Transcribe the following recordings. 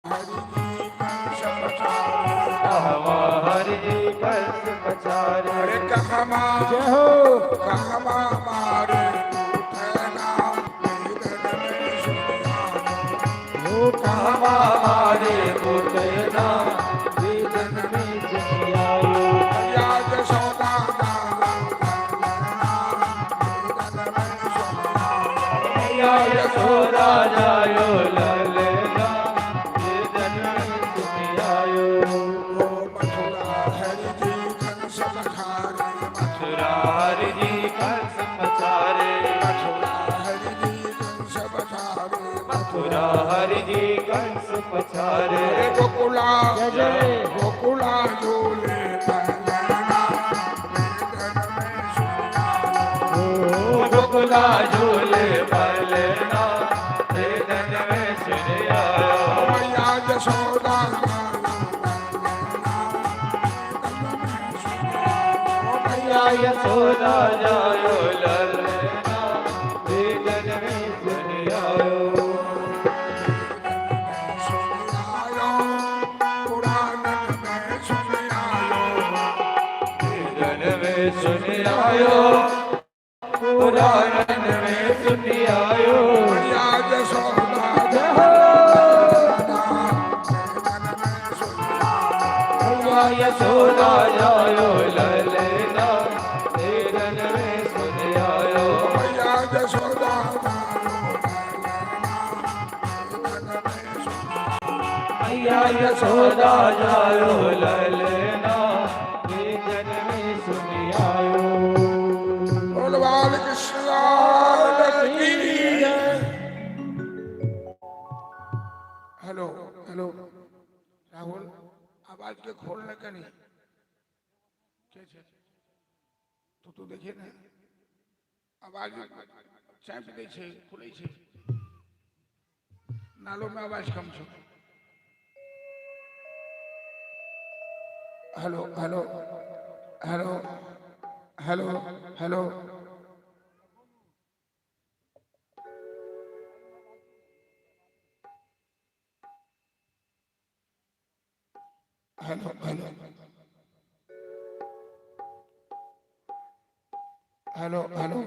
हरि जी कंस पछारे। कहवा हरि जी कंस पछारे। अरे कहवा जय हो। कहवा मारे पूतना वेदन में सुनियायो। हो कहवा मारे पूतना वेदन में सुनियायो। मैया जसोदा जायो ललना वेदन में सुनियायो। मैया यशोदा जायो ललना वेदन में सुनियायो। ओ मथुरा हरि जी कंस पछारे। मथुरा हरि जी कंस पछारे। मथुरा हरि जी कंस पछारे। मथुरा हरि जी कंस पछारे। अरे गोकुला जय जय। गोकुला झूले ललना वेदन में सुनियायो। हो गोकुला झूले बलना वेदन में सुनियायो। मैया जसोदा जायो ललना वेदन में सुनियायो। मैया यशोदा जायो ललना वेदन में सुनियायो। सुनियायो पुराणन में सुनियायो। वेदन में सुनियायो पुराणन में सुनियायो। मैया जसोदा जय हो। वेदन में सुनियायो। मैया यशोदा जायो ललना वेदन में सुनियायो। मैया जसोदा जायो ललना वेदन में सुनियायो। मैया यशोदा जायो ललना वेदन में सुनियायो। बोल बाल कृष्ण लाल की जय। हेलो हेलो राहुल, आवाज के खोलने के नहीं के छे? तो तू देखिए ने आवाज चापि दै छै, खुलै छै, नालो में आवाज कम छो। Hello hello hello hello hello hello hello hello hello.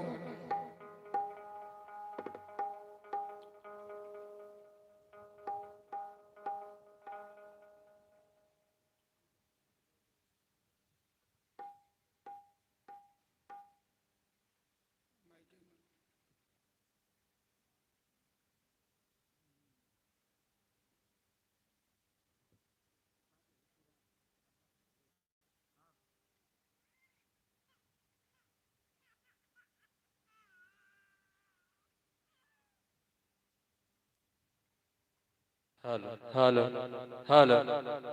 Hello hello hello.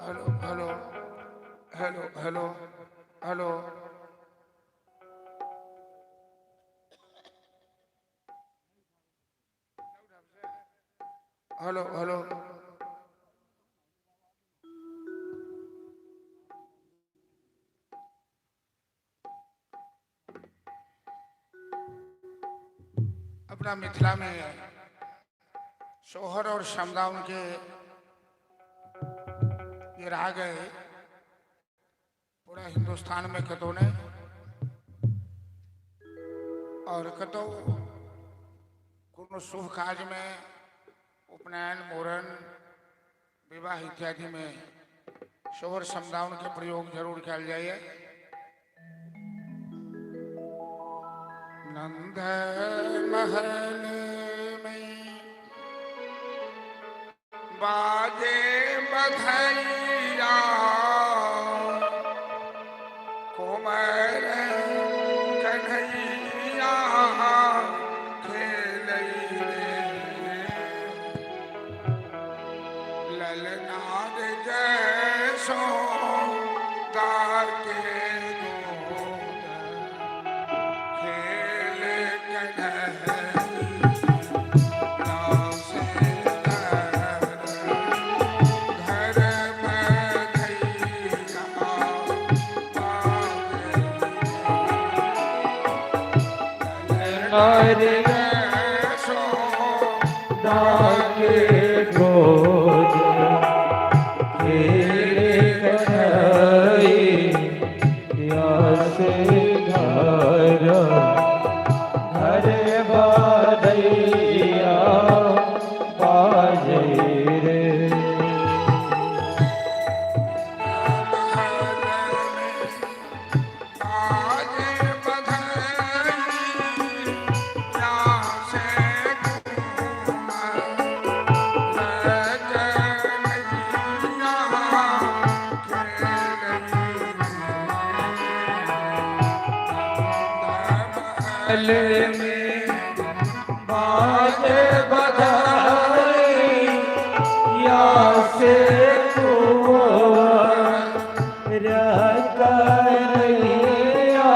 Hello hello hello hello hello hello hello. अपना मिथिला में सोहर और समदाउन के ये राग है, पूरा हिंदुस्तान में कतौ ने और कतौ कोनो शुभ काज में, उपनयन, मूड़न, विवाह इत्यादि में सोहर समदाउन के प्रयोग जरूर कयल जाइए। नंद महल में बाजे बधैया, कुमर कन्हैया खेलई रे। ललनाद जैसो दार के गोद खेल कन्हैया से घर बधैया बाजे। નર દાકે ગોદ ખેલે કનૈ યાસે ઘર ઘર બધૈયા બાજે રે. में बाजे बधाई या से कन्हैया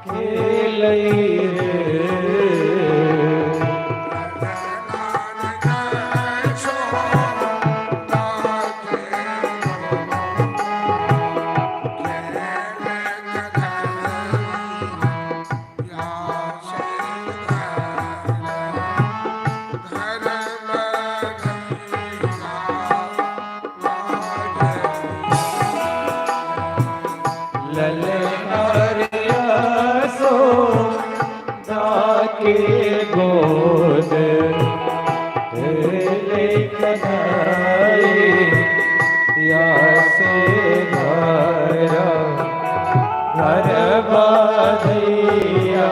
खेलई रे. ललना सो के गोद खेले कन्हैया से घर घर बधैया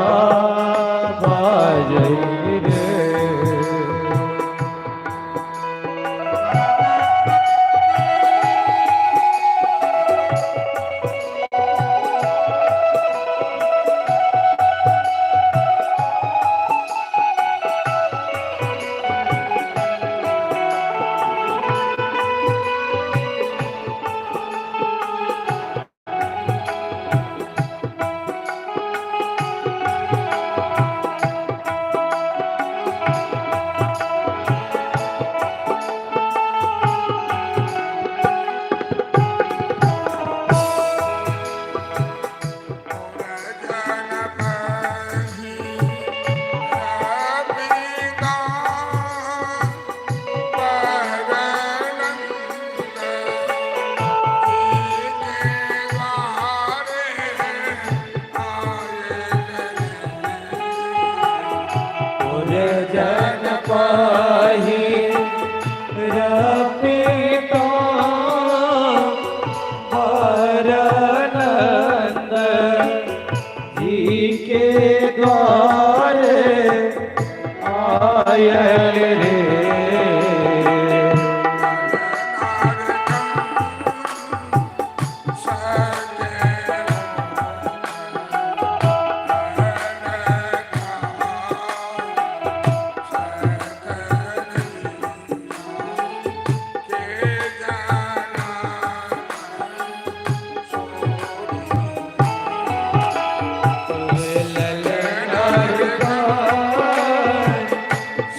बाजै रे. जन पाही रपिता हरनंद जी के द्वारे आयल रे.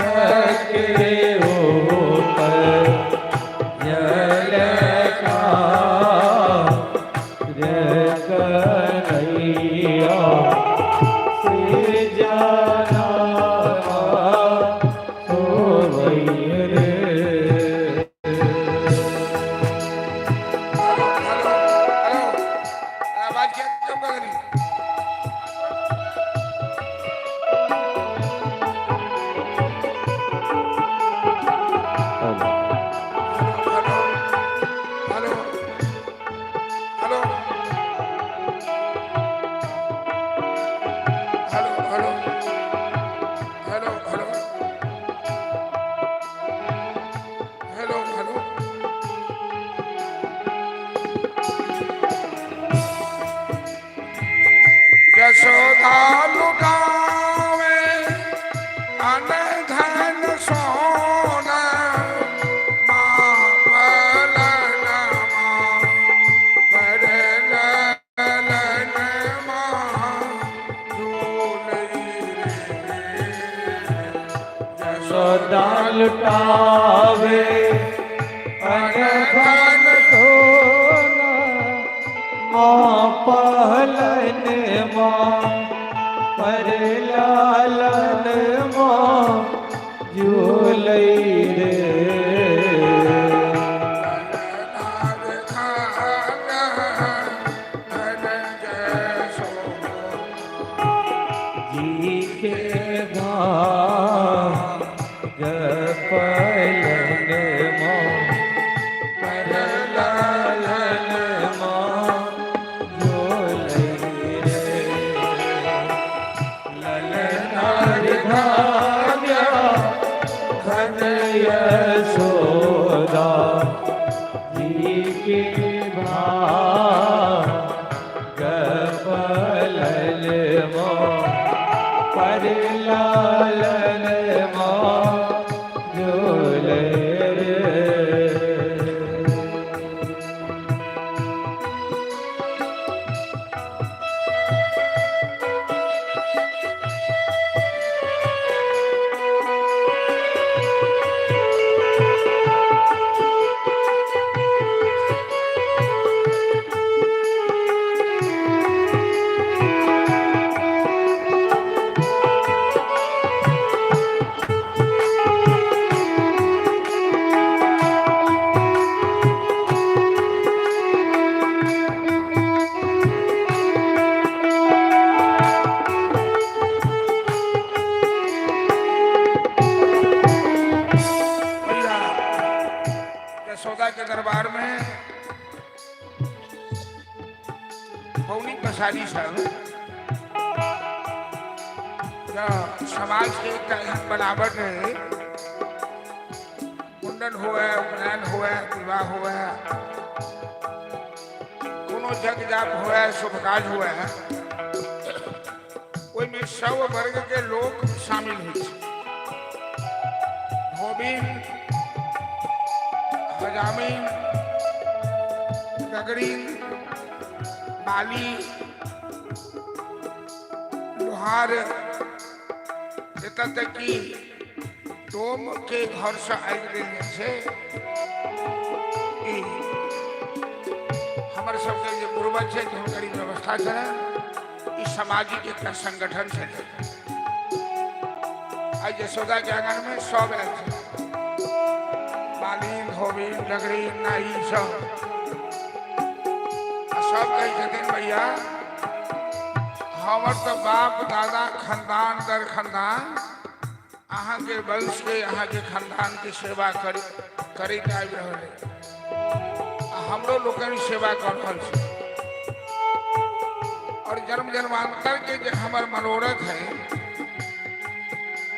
सके ऊपर जल का कन्हैया से जाना सोवई रे. हेलो हेलो, आवाज क्या कम कर रही? Hello hello hello hello hello hello hello hello hello. Jashoda लुटावे अन धन सोना माँ पलन माँ पर ललन माँ झूलई रे. सदा लुटावे अनधन सोना माँ पहलन माँ पर लालन मो झूलई रे। जी के भाग पलन मो पर लालन मो झूलई रे। ललनार धान्या घन यशोदा जी के भाग पलन मो पर लालन मो झूले रे। भैया यशोदा के दरबार में पौनी पसारी सब जब समाज के एकटा एहन बनावट है, मुंडन हुए, उपनयन हुए, विवाह हुए, कोनो जग जाप हुए, शुभ काज हुए, ओहिमे सब वर्ग के लोग शामिल होइ छै। धोबिन, हजामिन, गगरीन, माली, लोहार, एतऽ तक कि डोम के घरसँ आबि गेल जे छै। ई हमर सबके जे पूर्वज छै, हुनकर ई व्यवस्था छलनि। ई सामाजिक एकटा संगठन छलै। आइ यशोदा के आंगन में सब आयल छै, मालिन, धोबिन, डगरीन, नाई सब। आ सब कहै छथिन, भैया, हमर तऽ बाप दादा खानदान दर खानदान अहाँके वंश के, अहाँके खानदान के सेवा कर करैत आबि रहल है आ हमरो लोकनि सेवा कऽ रहल छी और जन्म जन्मांतर के जे हमर मनोरथ है,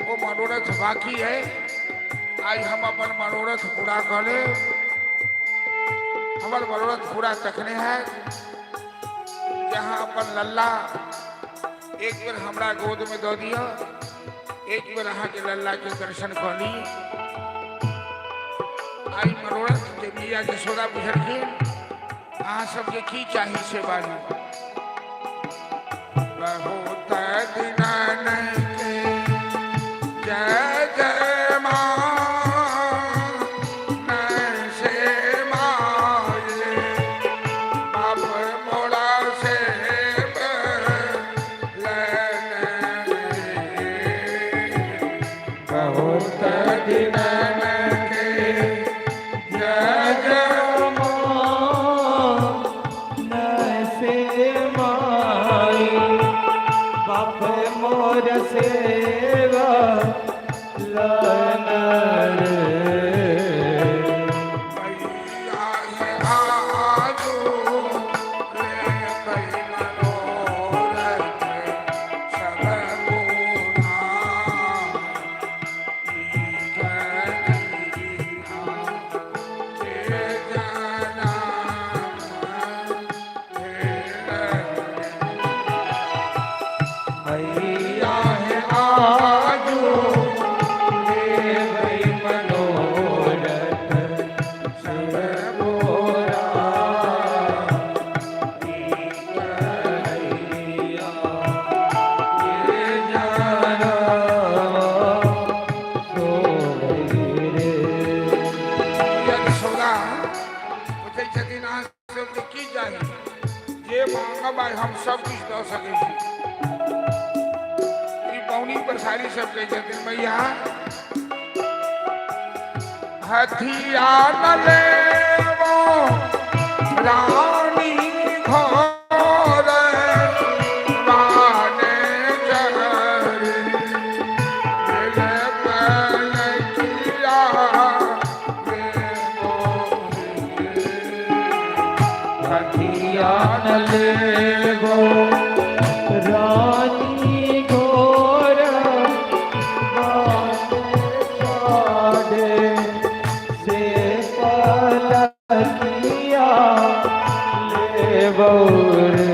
वो मनोरथ बाकी है। आज हम अपन मनोरथ पूरा कऽ लेब। हमर मनोरथ पूरा तखने है जहाँ अपन लल्ला एक बेर हमरा गोद में दऽ दिअ, एक बेर अहाँके लल्ला के दर्शन कऽ ली। आई मनोरथ के मैया यशोदा बुझलखिन, अहाँ सबके की चाही से बाजू। बहुत दिनन के जय जय माँ से माये, बाप मोरा से लन। बहुत दिनन के जय जय माँ से माई, बाप मोर सेवा लन रे। मैया हे आजू रे कई मनोरथ सब पूरा, ई कन्हैया के जनम भेल। मैया है आजू रे भई मनोरथ सब पूरा, कन्हैया के जनम सोई रे। मैया यशोदा पूछै छथिन, अहाँ सबके की चाही? जे मांगब आइ हम सब किछु दऽ सकै छी। पसारी सब कहै छथिन, मैया हथिया न लेबो रानी घोर बाने चढ़ी, मिल पलकिया लेबो हथिया न लेबो रानी घोर बाने से पलकिया लेबो रे।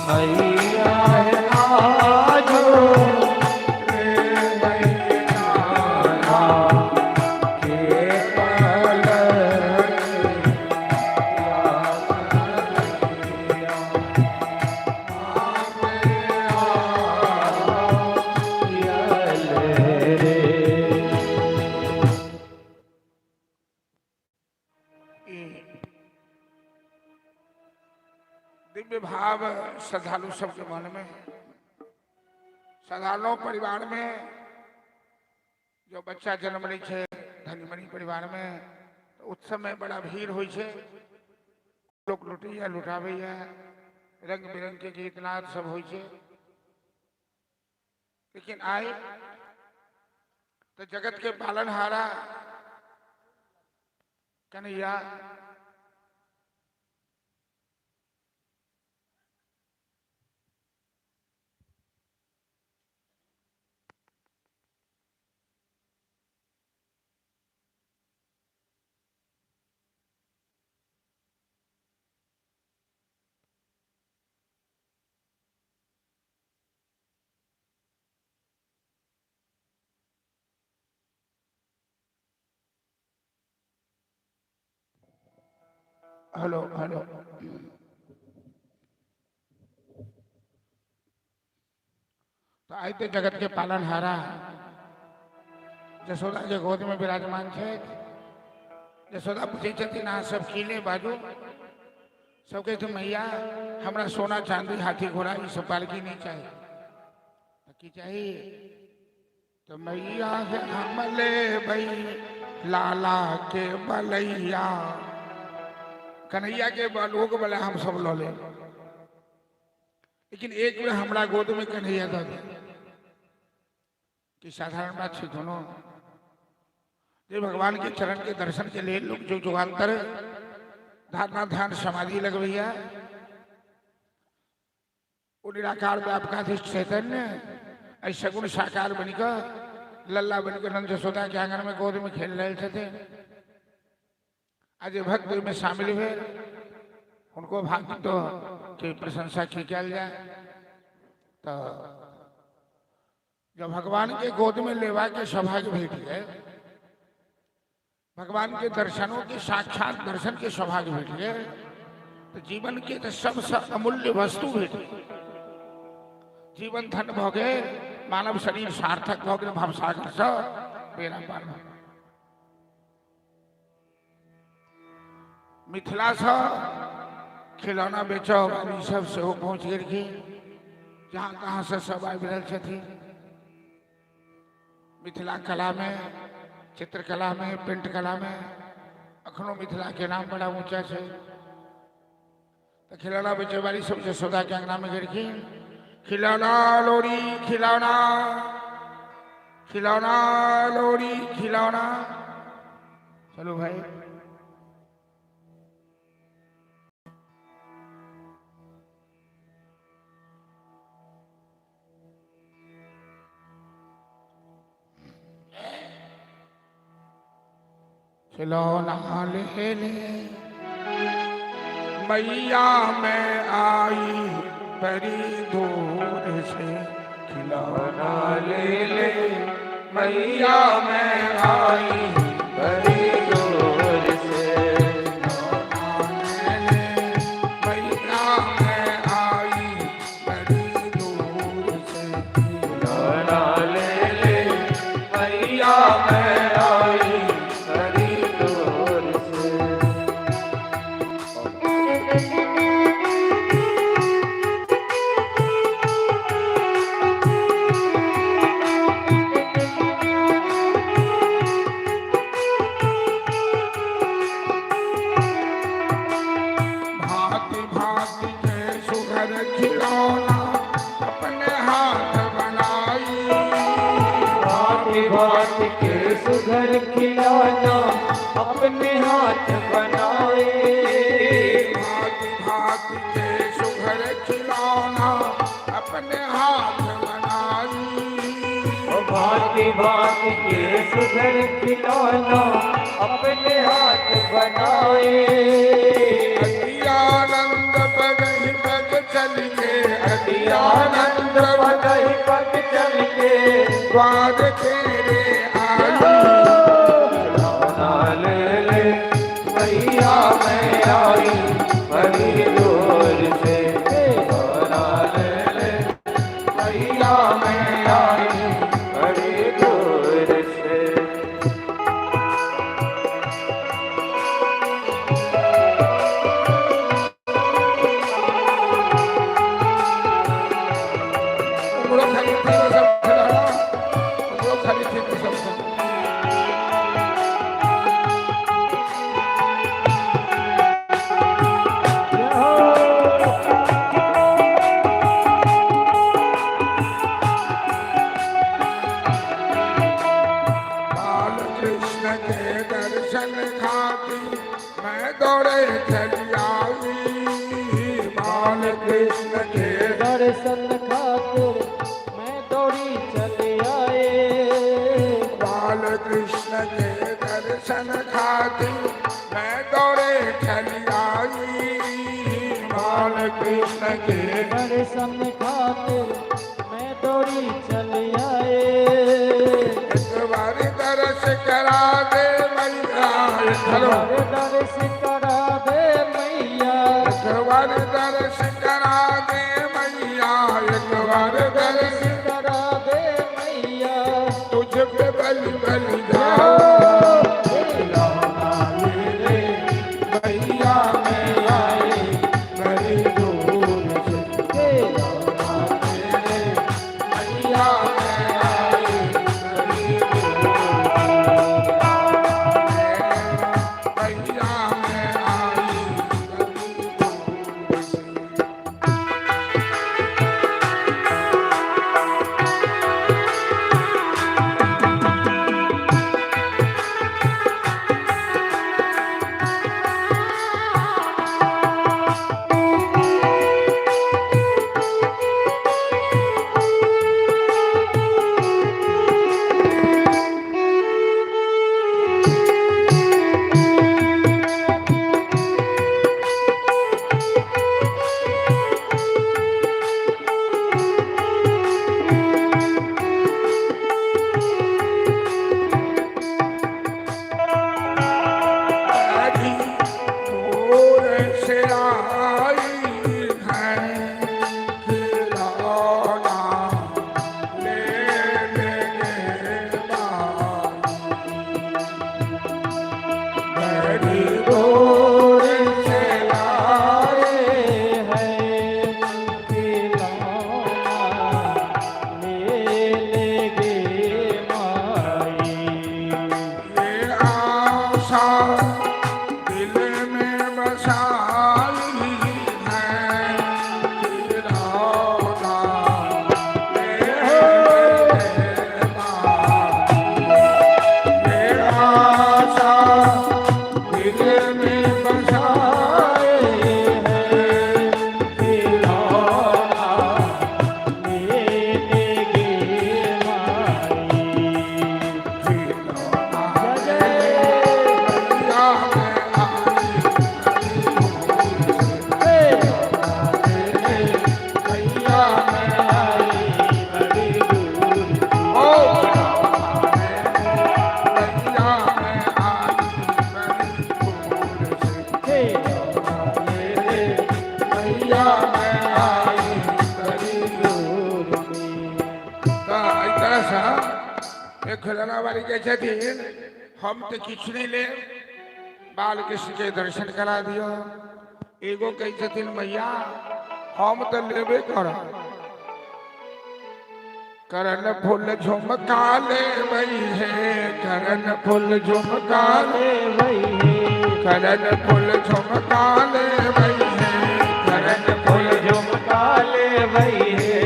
मैया है आजो रे मैया के पलकिया रे। दिव्य भाव श्रद्धालु सबके मन में, साधारणो परिवार में जो बच्चा जन्म लै छै धनीमनी परिवार में, तऽ उत्सव में बड़ा भीड़ होइ छै, लोक लुटैया लुटाबैया, रंग बिरंग के गीत नाद सब होइ छै। लेकिन आइ तऽ जगत के पालनहारा कन्हैया हेलो हेलो, तो आइ तऽ जगत के पालनहारा जसोदा के गोद में विराजमान छै। जसोदा पूछै छथिन, अहाँ सब की ले बाजू? सब कहै छै, मैया हमरा सोना चांदी हाथी घोड़ा ई सब पालकी नहीं चाही। तऽ की चाही? तो मैया हे हम लेबै लाला के बलैया, कन्हैया के लोग वाला हम सब लऽ लेब, लेकिन एक बेर हमरा गोद में कन्हैया दऽ दे। कि साधारण बात छै कोनो? जे भगवान के चरण के दर्शन के लिए लोग जो जुगान्तर धारणा ध्यान समाधि लगबैया, ओ निराकार व्यापकाधीश चैतन्य एहि सगुण साकार बनिकऽ लल्ला बनिकऽ नंद जसोदा के आंगन में गोद में खेल रहल छथिन। आ जे भक्त ओहिमे शामिल भेल हुनको भाग्य तो के प्रशंसा की कयल जाय। तऽ जब भगवान के गोद में लेवा के सौभाग्य भेट गए, भगवान के दर्शनों के साक्षात दर्शन के सौभाग्य भेट गए, तो जीवन के तो सबसे अमूल्य वस्तु भेट गेल। जीवन धन भऽ गेल, मानव शरीर सार्थक भऽ गेल, भवसागर सँ बेड़ा पार भऽ गेल। मिथिला सँ खिलौना बेचऽ वाली सब सेहो पहुँच गेलखिन, जहाँ तहाँ से सब आबि रहल छथिन। मिथिला कला में, चित्रकला में, पेंट कला में अखनो मिथिला के नाम बड़ा ऊंचा छै। तऽ खिलौना बेचै वाली सब जसोदा के अंगना में गेलखिन, खिलौना लोरी खिलौना, खिलौना लोरी खिलौना। चलो भाई, खिलौना ले ले मैया मैं आई बड़ी दूर से, खिलौना ले ले मैया मैं आई बड़ी दूर से। अपने हाथ बनाए। भांति भांति के सुघर खिलौना अपने हाथ बनाई। भांति भांति के सुघर खिलौना अपने हाथ बनाए। अति आनंद पग ही पग चल के, अति आनंद आनंद पग पग ही पग चल के द्वार तेरे आई। खिलौना ले ले मैया मैं आई बड़ी दूर से। खिलौना ले ले मैया मैं आई बड़ी दूर से। उमरो खाली थी वो सब खिलौना, उमरो खाली थी वो सब खिलौना। बाल कृष्ण के दर्शन खाती मैं दौड़े चली आई। बाल कृष्ण के दर्शन खातिर मैं दौड़ी चले आए। बाल कृष्ण के दर्शन खाती मैं दौड़े चली आई। बाल कृष्ण के दर्शन खातिर मैं दौड़ी चले आए। एक बार दर्श करा दे मैया। हेलो। हमारे दर्श करा दे मैया। एक बार दर्श करा दे मैया, एक बार दर्श दर्श करा दे मैया। तुझ पे बल बल जाओ। खिलौना ले ले मैया मैं आई बड़ी दूर से। खिलौना ले ले मैया मैं आई बड़ी दूर से। मैया मैं आई बड़ी दूर से। बड़ी दूर से आई है, खिलौना ले ले माई। बड़ी दूर से आए हैं खिलौना ले लेगे माई। ये आशा दिल में बसाई है, खिलौना ले ले माई। ये आशा दिल में बसाई है, खिलौना ले लेगे माई। खिलौना जय मैया मैं आई मैया मैं आई बड़ी दूर। ओ मैया मैं आई बड़ी दूर से। खिलौना ले ले मैया मैं आई बड़ी दूर से। तऽ एहि तरहसँ एक खिलौना वाली कहै छथिन, हम तऽ किछु नहि लेब, बाल कृष्ण के दर्शन करा दियौ। एगो कहै छथिन, मैया हम तऽ लेबे करब, करण फूल झुमका लेबै हे, करण फूल झुमका ले वही करण फूल झुमका लेबै हे, करण फूल झुमका ले भैये।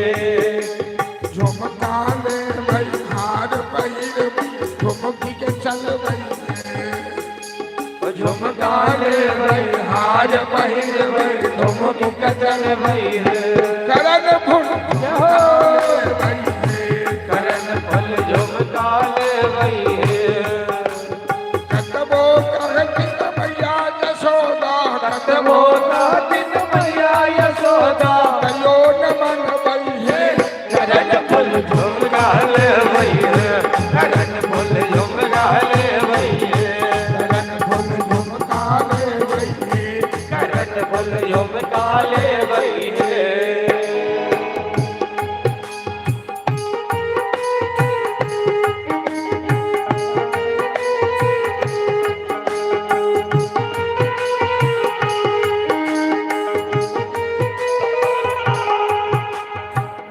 झुमका लेबै, हार पहिरबै, झुमकी के चलबै हे। झुमका लेबै, हार पहिरबै, ठुमक के चलबै हे। करण फूल हो। लेबै हे। करण फूल झुमका लेबै हे। कतबो कहत मैया यशोदा, कतबो कतबो कहथिन मैया यशोदा, तैयो न मनबै हे। करण फूल झुमका लेबै हे, करण फूल झुमका लेबै हे। करण फूल झुमका लेबै हे। करण फूल झुमका लेबै हे।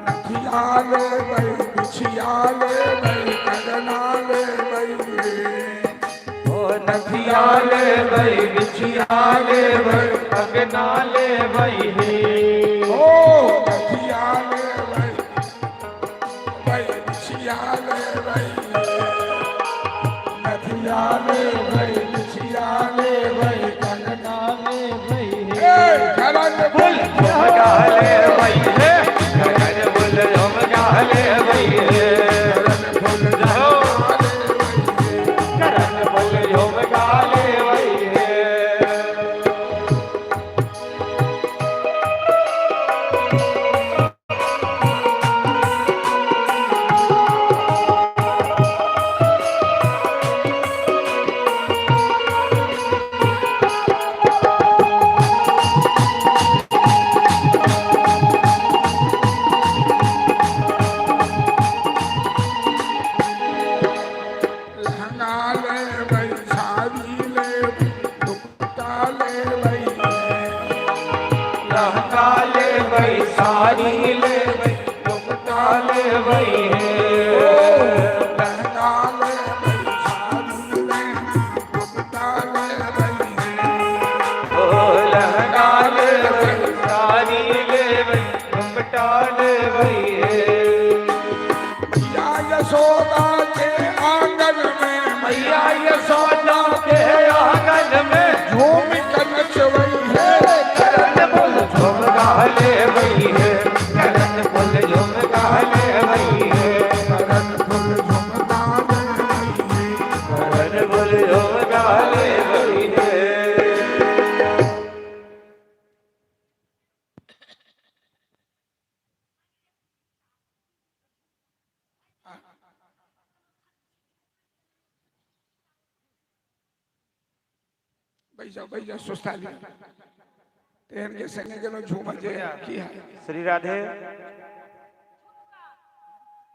नथिया लेबै, बिछिया लेबै, कंगना लेबै हे। ओ नथिया लेबै, बिछिया लेबै, कंगना लेबै हे। ओ नथिया लेबै बै, बिछिया लेबै हे। नथिया लेबै, बिछिया लेबै, कंगना लेबै हे। हे। करण फूल झुमका लेबै हे, करण फूल झुमका लेबै हे। फूल जहो। लेबै हे। करण फूल झुमका लेबै हे। लहंगा लेबै, साड़ी लेबै, दुपट्टा लेबै हे। लहंगा लेबै, साड़ी लेबै, दुपट्टा लेबै हे। लहंगा लेबै, साड़ी लेबै, दुपट्टा लेबै हे। ओ लहंगा लेबै, साड़ी लेबै, दुपट्टा लेबै हे। मैया यशोदा के आंगन में, मैया यशोदा के आंगन में झूम के नचबै हे। करण फूल झुमका लेबै हे, करण फूल झुमका लेबै हे। करण फूल झुमका लेबै हे। करण फूल झुमका लेबै हे। बैठ जाओ, बैठ जाओ, सुस्ता लिया तेहन के संगे गेलो झूम जे की है। श्री राधे।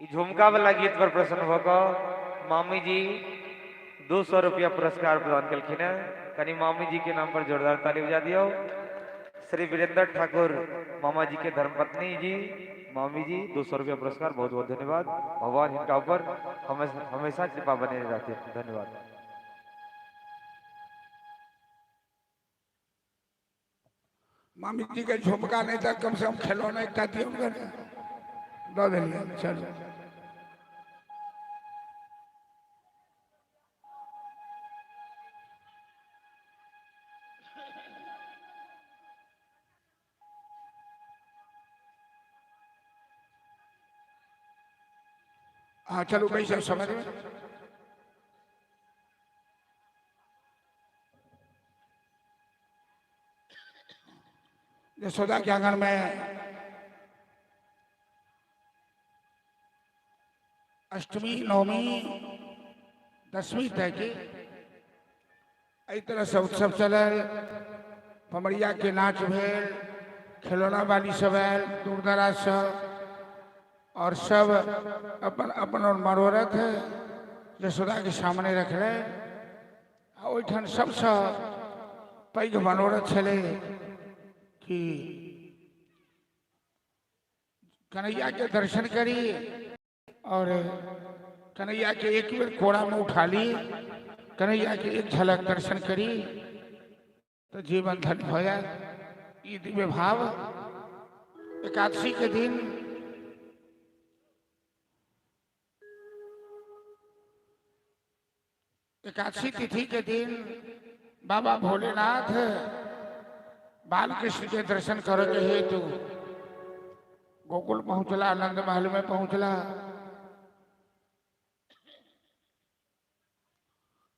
ई झुमका वाला गीत पर प्रसन्न भऽ कऽ मामी जी 200 रुपया पुरस्कार प्रदान केलखिन है। कनी मामी जी के नाम पर जोरदार ताली बजा दियो। श्री वीरेंद्र ठाकुर मामा जी के धर्मपत्नी जी, मामी जी, 200 रुपया पुरस्कार, बहुत बहुत धन्यवाद। भगवान इनका ऊपर हमेशा हमेशा कृपा बने रहते। धन्यवाद। मामी जी के झुमका नहीं था, कम से कम खिलौना एक दियो ने दऽ देलियै। चलो, हाँ, चलो, बैठ जाओ। समझ में यशोदा के आंगन में अष्टमी, नवमी, दसवीं तक के एहि तरह से उत्सव चलल। पमरिया के नाच भेल, खिलौना वाली सब आयल दूर दराज से और सब अपन अपन और मनोरथ यशोदा के सामने रखले। आ ओहिठाम सबसँ पैघ मनोरथ छलै कि कन्हैया के दर्शन करी और कन्हैया के एक बेर कोरा में उठा ली, कन्हैया के एक झलक दर्शन करी तो जीवन धन्य हो जाए। ई दिव्य भाव एकादशी के दिन एकादशी तिथि के दिन बाबा भोलेनाथ बालकृष्ण के दर्शन करे के हेतु गोकुल पहुंचला, नंद महल में पहुंचला।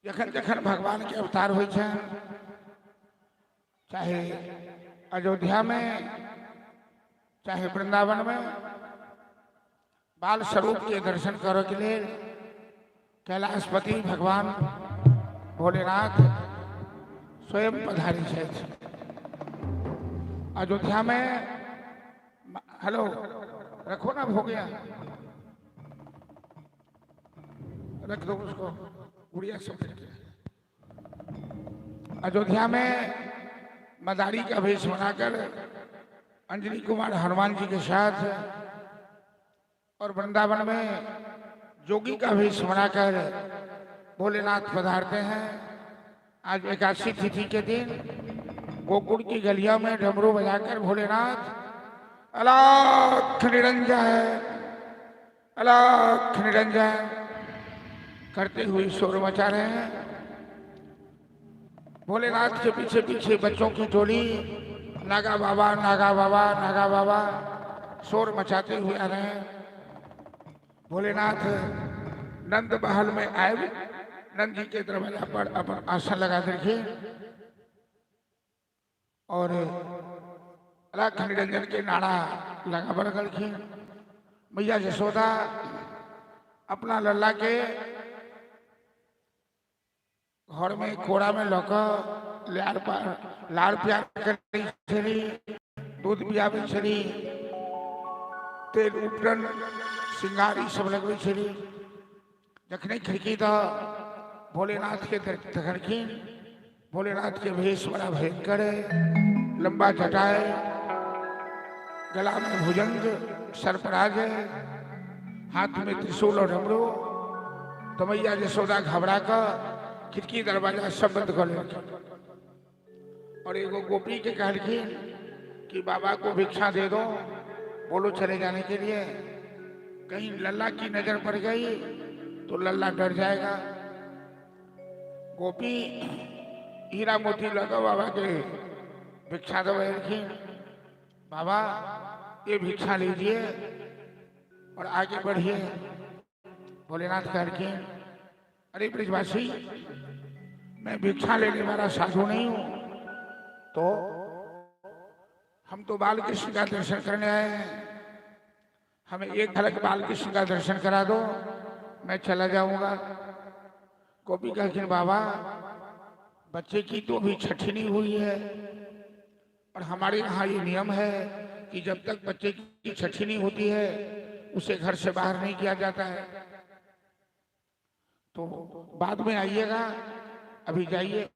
जखन जखन भगवान के अवतार होइ छनि, चाहे अयोध्या में चाहे वृंदावन में, बाल स्वरूप के दर्शन करे के लेल कैलाशपति भगवान भोलेनाथ स्वयं पधारी छथि। अयोध्या में, हेलो रखो ना, हो गया, रख दो उसको गुड़िया सब। अयोध्या में मदारी का भेष बनाकर अंजनी कुमार हनुमान जी के साथ और वृंदावन में जोगी का भेष बनाकर भोलेनाथ पधारते हैं। आज एकादशी तिथि के दिन गोकुल की गलियों में डमरू बजाकर भोलेनाथ अलाख निरंजन अलाख निरंजन करते हुए शोर मचा रहे हैं। भोलेनाथ के पीछे पीछे बच्चों की टोली नागा बाबा नागा बाबा नागा बाबा शोर मचाते हुए आ रहे हैं। भोलेनाथ नंद महल में आए, नंद जी के दरवाजा पर अपन आसन लगा करके और अलाख निरंजन के नारा लगा लगलखिन। मैया जशोदा अपना लल्ला के घर में कोरा में लऽ कऽ लाड़ लाड़ प्यार करै छली, दूध पियाबै छली, तेल उपटन श्रृंगार ई सब लगबै छली। जखने खिड़की दऽ भोलेनाथ के देखलखिन, भोलेनाथ के भेष बड़ा भयंकर है, लंबा जटा है, गला में भुजंग सर्पराज है, हाथ में त्रिशूल और डमरू। तो मैया जशोदा घबरा कर खिड़की दरवाजा सब बंद कर लेलखिन और एगो गोपी के कहलखिन कि बाबा को भिक्षा दे दो, बोलो चले जाने के लिए, कहीं लल्ला की नजर पड़ गई तो लल्ला डर जाएगा। गोपी हीरा मोती लगा बाबा के भिक्षा दे, बाबा ये भिक्षा लीजिए और आगे बढ़िए। भोलेनाथ कहलखिन अरे ब्रिजवासी, मैं भिक्षा लेने वाला साधु नहीं हूं, तो हम तो बालकृष्ण का दर्शन करने आए हैं, हमें एक झलक बालकृष्ण का दर्शन करा दो, मैं चला जाऊंगा। गोपी कहलखिन बाबा बच्चे की तो अभी छठी नहीं हुई है और हमारे यहाँ ये नियम है कि जब तक बच्चे की छठी नहीं होती है उसे घर से बाहर नहीं किया जाता है, तो बाद में आइएगा, अभी जाइए।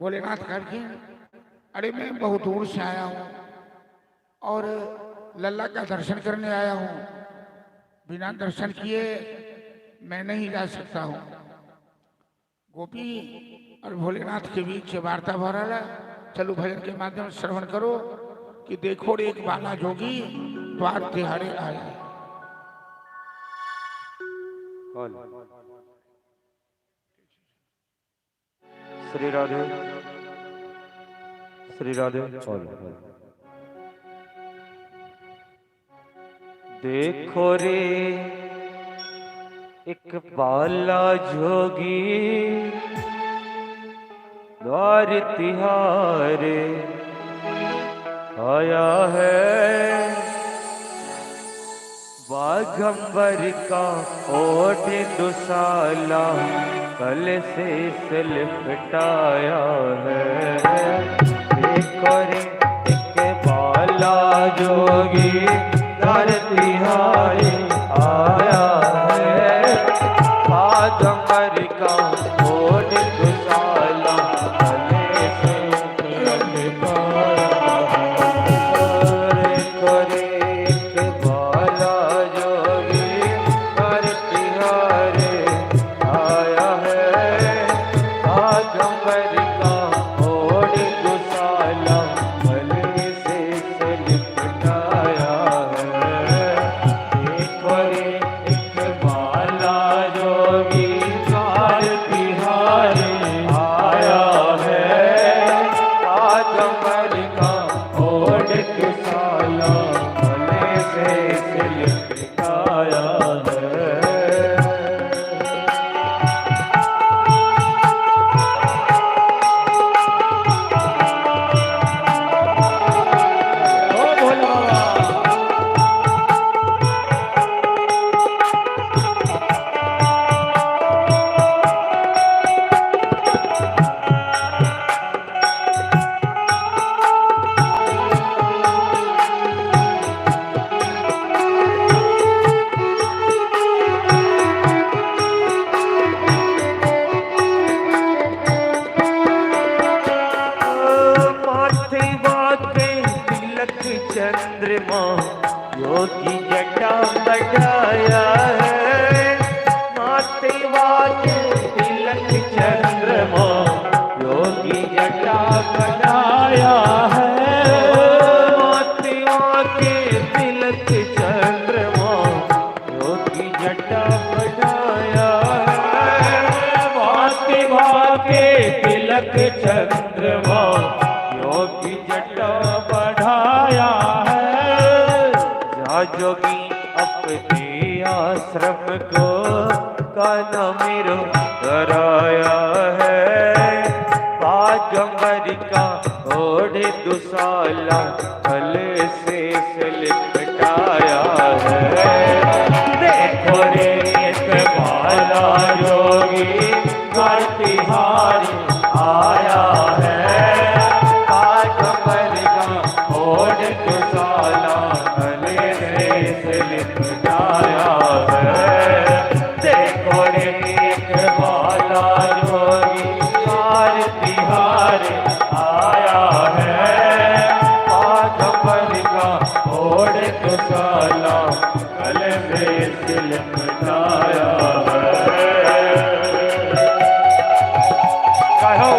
भोलेनाथ कहलखिन अरे मैं बहुत दूर से आया हूँ और लल्ला का दर्शन करने आया हूँ, बिना दर्शन किए मैं नहीं जा सकता हूँ। गोपी और भोलेनाथ के बीच वार्ता भर रहा है। चलो भजन के माध्यम से श्रवण करो कि देखो रे एक बाला जोगी द्वार तिहारे आया। श्री राधे श्री राधे। देखो रे एक बाला जोगी द्वार तिहारे आया है, बाघंबर का ओढ़ दुसाला कल से लिपटाया है। देखो रे एक बाला जोगी द्वार तिहारे आया है, बाघंबर का ओढ़ दुसाला कल से लिपटाया है। देखो रे एक बाला जोगी द्वार तिहारे आया है, बाघंबर का ओढ़ दुसाला गले से लिपटाया है। चंद्रमा योगी जटा बढ़ाया है। मातवा के तिलक चंद्रमा योगी जटा बढ़ाया है। मातवा के तिलक चंद्रमा योगी जटा बढ़ाया है। भांति भांति तिलक चंद्रमा योगी जटा बढ़ाया है। जा जोगी अपने आश्रम को काना मेरो कराया है। बागंबर का ओढ़ दुसाला गले से लिपटाया है। देखो रे एक बाला जोगी घर तिहारी आया है। बागंबर का ओढ़ दुसाला गले से लिपटाया है। देखो रे एक बाला जोगी घर तिहार आया है। बागंबर का ओढ़ दुसाला गले से लिपटाया है। कहो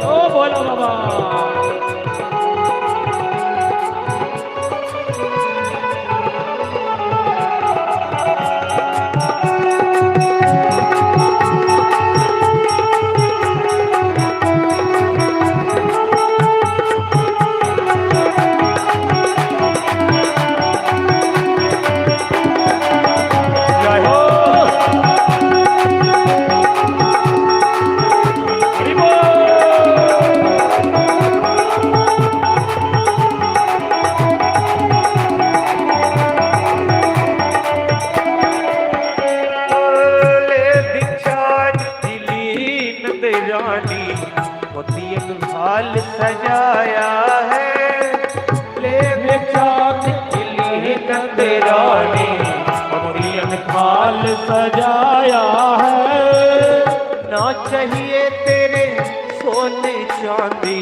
ओ बोलो बाबा। जय हो। हरि बोल। ले दीक्षा दिली नंद रानी मोतियन थाल सजाया है। ले भिक्षा दिली नंद रानी मोतियन थाल सजाया है। ना चाहिए तेरे सोने चांदी,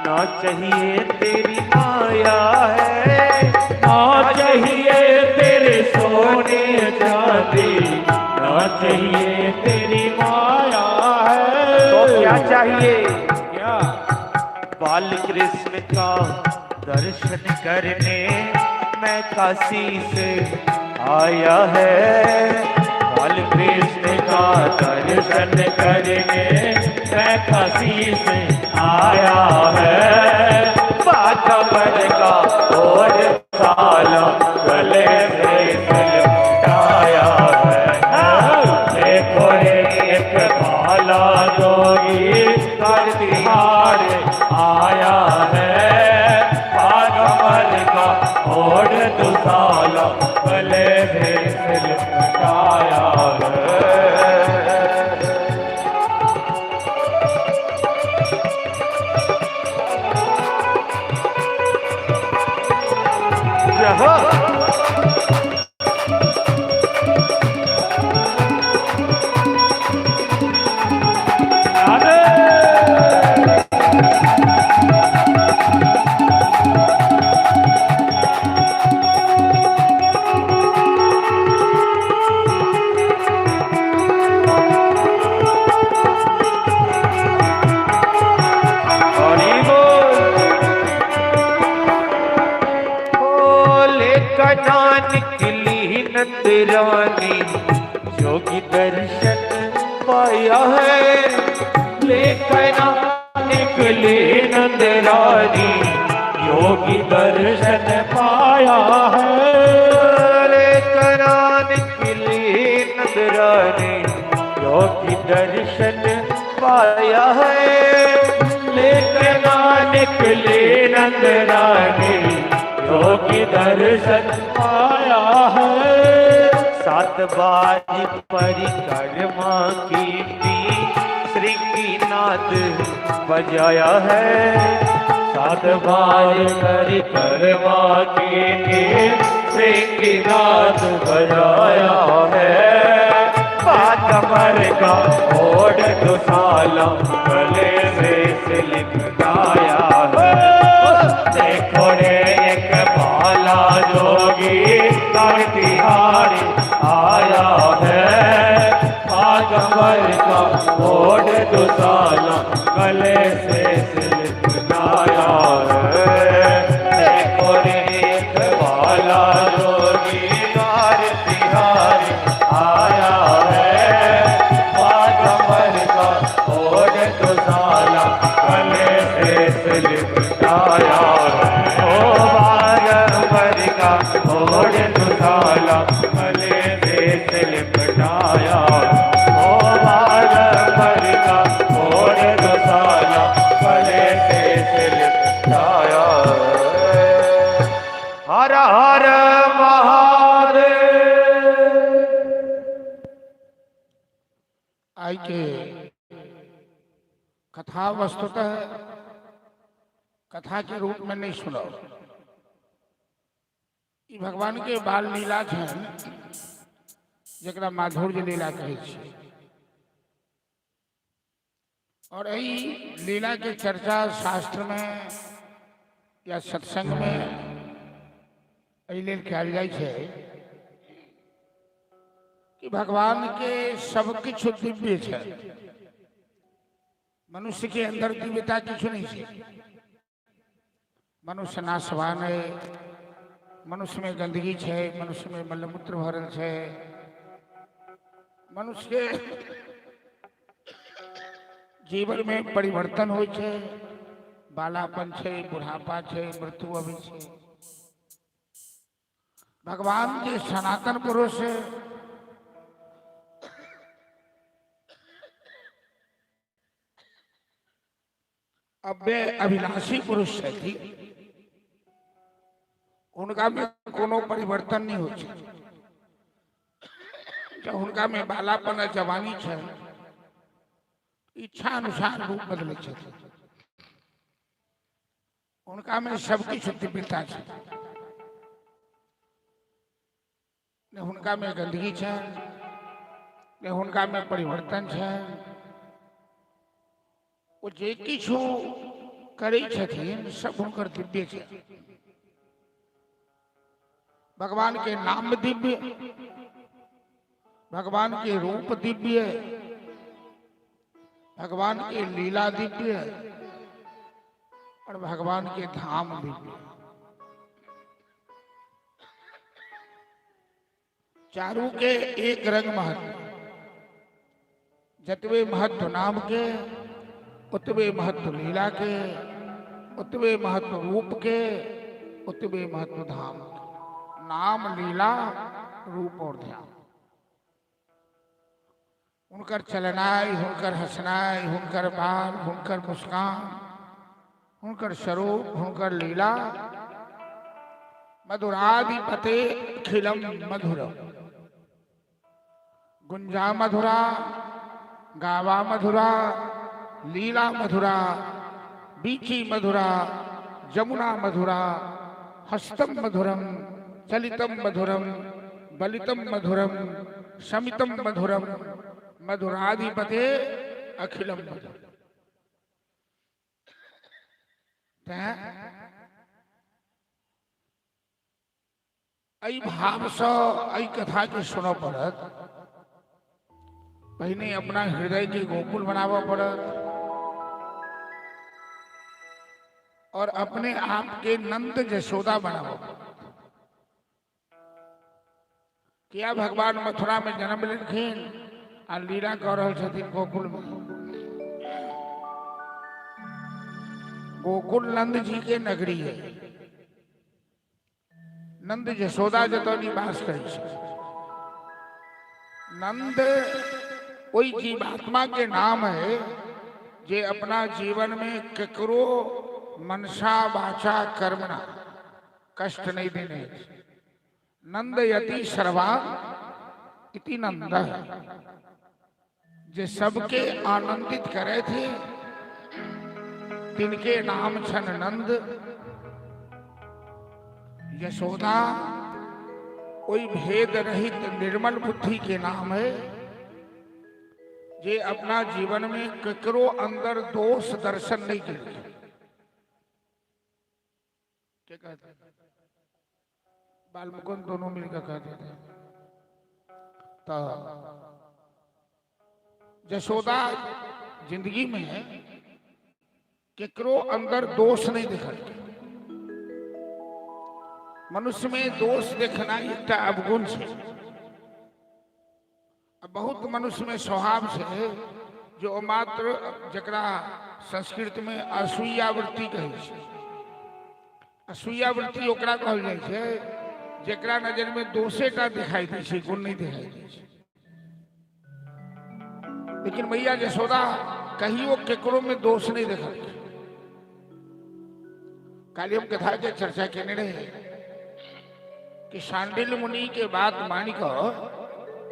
ना चाहिए तेरी माया है। ना चाहिए तेरे सोने चांदी, ना चाहिए तेरी माया है। तो क्या चाहिए? क्या? बाल कृष्ण का दर्शन करने मैं काशी से आया है। बाल कृष्ण का दर्शन दर्शन करने मैं काशी से आया है। बागंबर का और साला गले से लपटाया है। देखो रे एक बाला जोगी कर तिहार आया है। बागमल का ओढ़ दुसाला गले भेस लपटाया है। जय हो। राधे। हरि बोल। बोले कना निकली नंद रानी जोगी दर्शन पाया है। ले कना निकली नंद रानी योगी दर्शन पाया है। ले कना निकली नंद रानी योगी दर्शन पाया है। लेकर निकले नंद रानी योगी दर्शन पाया है। सात बार परिक्रमा की थी श्री की नाद बजाया है। सात बार परिक्रमा की श्रीनाथ बजाया है। बागमर का ओढ़ दुसाला गले से ओढ़ दुसाला गले से लिपटाया है। देखो रेख वाला जोगी द्वार तिहारी आया है। बाघंबर का ओढ़ दुसाला गले से लिपटाया है। ओ बाघंबर का ओढ़ दुसाला गले से लिपटाया। ओ बाघंबर का ओढ़ दुसाला गले से लिपटाया। हर हर महादेव। आई के कथा वस्तुतः कथा के रूप में नहीं सुनो। ई भगवान के बाल लीला छनि, जकरा माधुर्य लीला कहै छी। और एहि लीला के चर्चा शास्त्र में या सत्संग में एहि लेल कयल जाइ छै कि भगवान के सब किछु दिव्य छै। मनुष्य के अंदर दिव्यता किछु नहीं छै। मनुष्य नाशवान है, मनुष्य में गंदगी छै, मनुष्य में मलमूत्र भरल छै, मनुष्य के जीवन में परिवर्तन होइ छै, बालापन छै, बुढ़ापा छै, मृत्यु अबै छै। भगवान जे सनातन पुरुष अव्यय अविनाशी पुरुष छथि, हुनका में कोनो परिवर्तन नहीं होइ छै। जब हुनका में बालापन आ जवानी छै, इच्छा अनुसार रूप बदलै छथिन। हुनका में सबकिछु दिव्यता छै। ने हुनका में गंदगी छै, ने हुनका में परिवर्तन छै। ओ जे किछु करै छथिन, सब हुनकर दिव्य छै। भगवान के नाम दिव्य, भगवान के रूप दिव्य, भगवान के लीला दिव्य और भगवान के धाम दिव्य। चारू के एक रंग महत्व। जतबे महत्व नाम के, उतबे महत्व लीला के, उतबे महत्व रूप के, उतबे महत्व धाम के। नाम, लीला, रूप और ध्यान। हुनकर चलनाइ, हुनकर हंसनाइ, हुनकर बाल, हुनकर मुस्कान, हुनकर स्वरूप, हुनकर लीला, मधुराधिपते अखिलम मधुरम। गुंजा मधुरा, गावा मधुरा, लीला मधुरा, बीची मधुरा, जमुना मधुरा, हस्तम मधुरम, चलितम मधुरम, बलितम मधुरम, शमितम मधुरम, मधुराधिपते अखिलम मधुरम। तें एहि भावसँ एहि कथा के सुनऽ पड़त। पहिने अपना हृदय के गोकुल बनाबऽ पड़त और अपने आप के नंद जशोदा बनाबऽ पड़त। किया भगवान मथुरा में जन्म लेलखिन आ लीला कऽ रहल छथिन गोकुल में? गोकुल नंद जी के नगरी है। नंद जशोदा जतऽ निवास करै छै। नंद ओहि जीवात्मा के नाम है जे अपना जीवन में ककरो मनसा वाचा कर्मणा कष्ट नहीं देने। नंदयति सर्वान इति नंद, जे सबके आनंदित करे थे तिनके नाम छन नंद। यशोदा कोई भेद रहित निर्मल बुद्धि के नाम है जे अपना जीवन में ककरो अंदर दोष दर्शन नहीं करते। क्या कहते? बाल मुकुंद दोनों मिलकर कहते थे। तो जशोदा जिंदगी में केकरो अंदर दोष नहीं देखल। मनुष्य में दोष देखना एकटा अवगुण छै। आ बहुत मनुष्य में स्वभाव छै जो ओ मात्र जकरा संस्कृत में असूयावृत्ति कहै छै। असूयावृत्ति ओकरा कहल जाइ छै जेकरा नजर में दोषेटा दिखाई दै छै, गुण नहीं दिखाई दै छै। लेकिन मैया जशोदा कहियो केकरो में दोष नहीं देखल। काल्हि हम कथा के चर्चा केने रहे कि शांडिल मुनि के बात मानि कऽ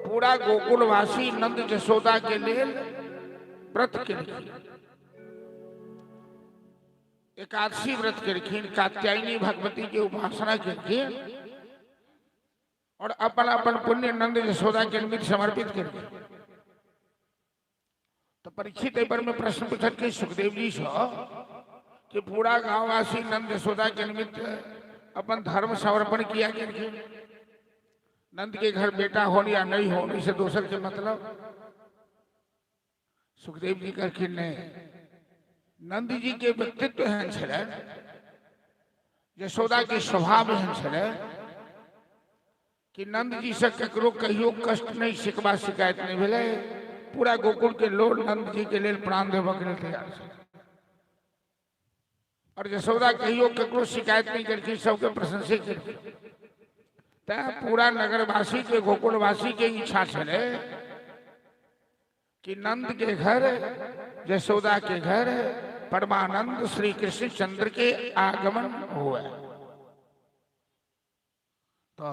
पूरा गोकुलवासी नंद जशोदा के लेल व्रत केलखिन, एकादशी व्रत केलखिन, कात्यायनी भगवती के उपासना केलखिन और अपन अपन पुण्य नंद यशोदा के निमित्त समर्पित केलखिन। तो परीक्षित एहि पर में प्रश्न पूछलखिन सुखदेव जी से कि पूरा गांववासी नंद यशोदा के निमित्त अपन धर्म समर्पण किया केलखिन, नंद के घर बेटा हो या नहीं हो इसे दोसर के मतलब। सुखदेव जी कहलखिन नहीं, नंद जी के व्यक्तित्व एहन छलै, यशोदा के स्वभाव एहन छलै कि नंद जी से ककरो कहियो कष्ट नहीं, शिकवा शिकायत नहीं भेलै। पूरा गोकुल के लोग नंद जी के लेल प्राण देबऽ के लेल तैयार छलै। और यशोदा कहियो ककरो शिकायत नहीं केलखिन, सबके प्रशंसा केलखिन। तैं पूरा नगरवासी के गोकुलवासी के इच्छा छलै कि नंद के घर यशोदा के घर परमानंद श्री कृष्ण चंद्र के आगमन हुआ। तो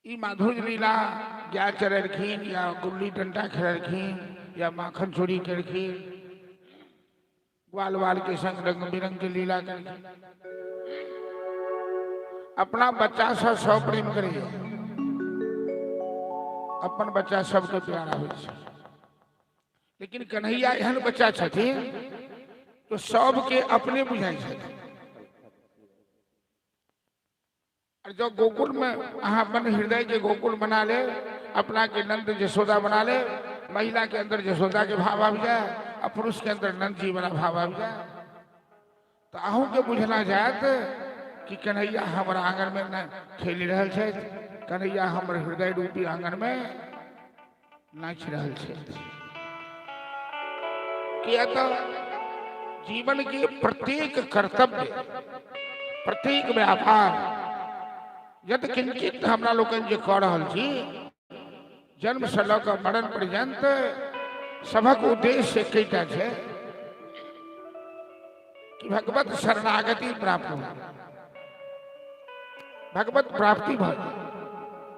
ई माधुर्य लीला गाय चढ़ेलखिन या गुल्ली डंडा खेलखिन या माखन चोरी केलखिन, ग्वाल वाल के संग रंग बिरंग के लीला केलखिन। अपना बच्चा से सब प्रेम करिए, अपन बच्चा सबके प्यारा होइ छै। लेकिन कन्हैया एहन बच्चा छथिन तो सबके अपने बुझाइ छथिन। और जो गोकुल में अहाँ अपन हृदय के गोकुल बना ले, अपना के नंद यशोदा बना ले, महिला के अंदर यशोदा के भाव आबि जाए और पुरुष के अंदर नंद जी वाला भाव आबि जाए, तो अहूँ के बुझना जायत कि कन्हैया हमर आंगन में न खेलि रहल छथि, कन्हैया हमर हृदय रूपी आंगन में नाचि रहल छथि। किया तो जीवन के प्रत्येक कर्तव्य, प्रत्येक व्यापार यद किंचित हमरा लोकनि जे कऽ रहल छी, जन्म से लऽ कऽ मरण पर्यंत सभक उद्देश्य एकेटा छै कि भगवत शरणागति प्राप्त हो, भगवत प्राप्ति भऽ जाय।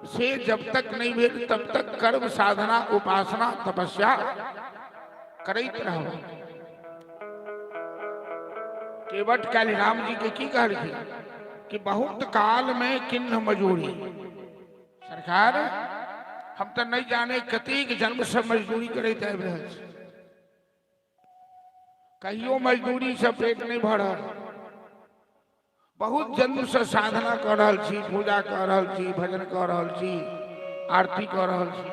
से जब तक नहीं भेल तब तक कर्म साधना उपासना तपस्या करैत रहू। केवट काल्हि राम जी के की कहलखिन कि बहुत काल में किन्ह मजूरी। सरकार हम तो नहीं जाने कतेक जन्म से मजदूरी करैत आबि रहल छी, कहियो मजदूरी से पेट नहीं भरल। बहुत जन्म से साधना कर रहल छी, पूजा कर रहल छी, भजन कर रहल छी, आरती कर रहल छी।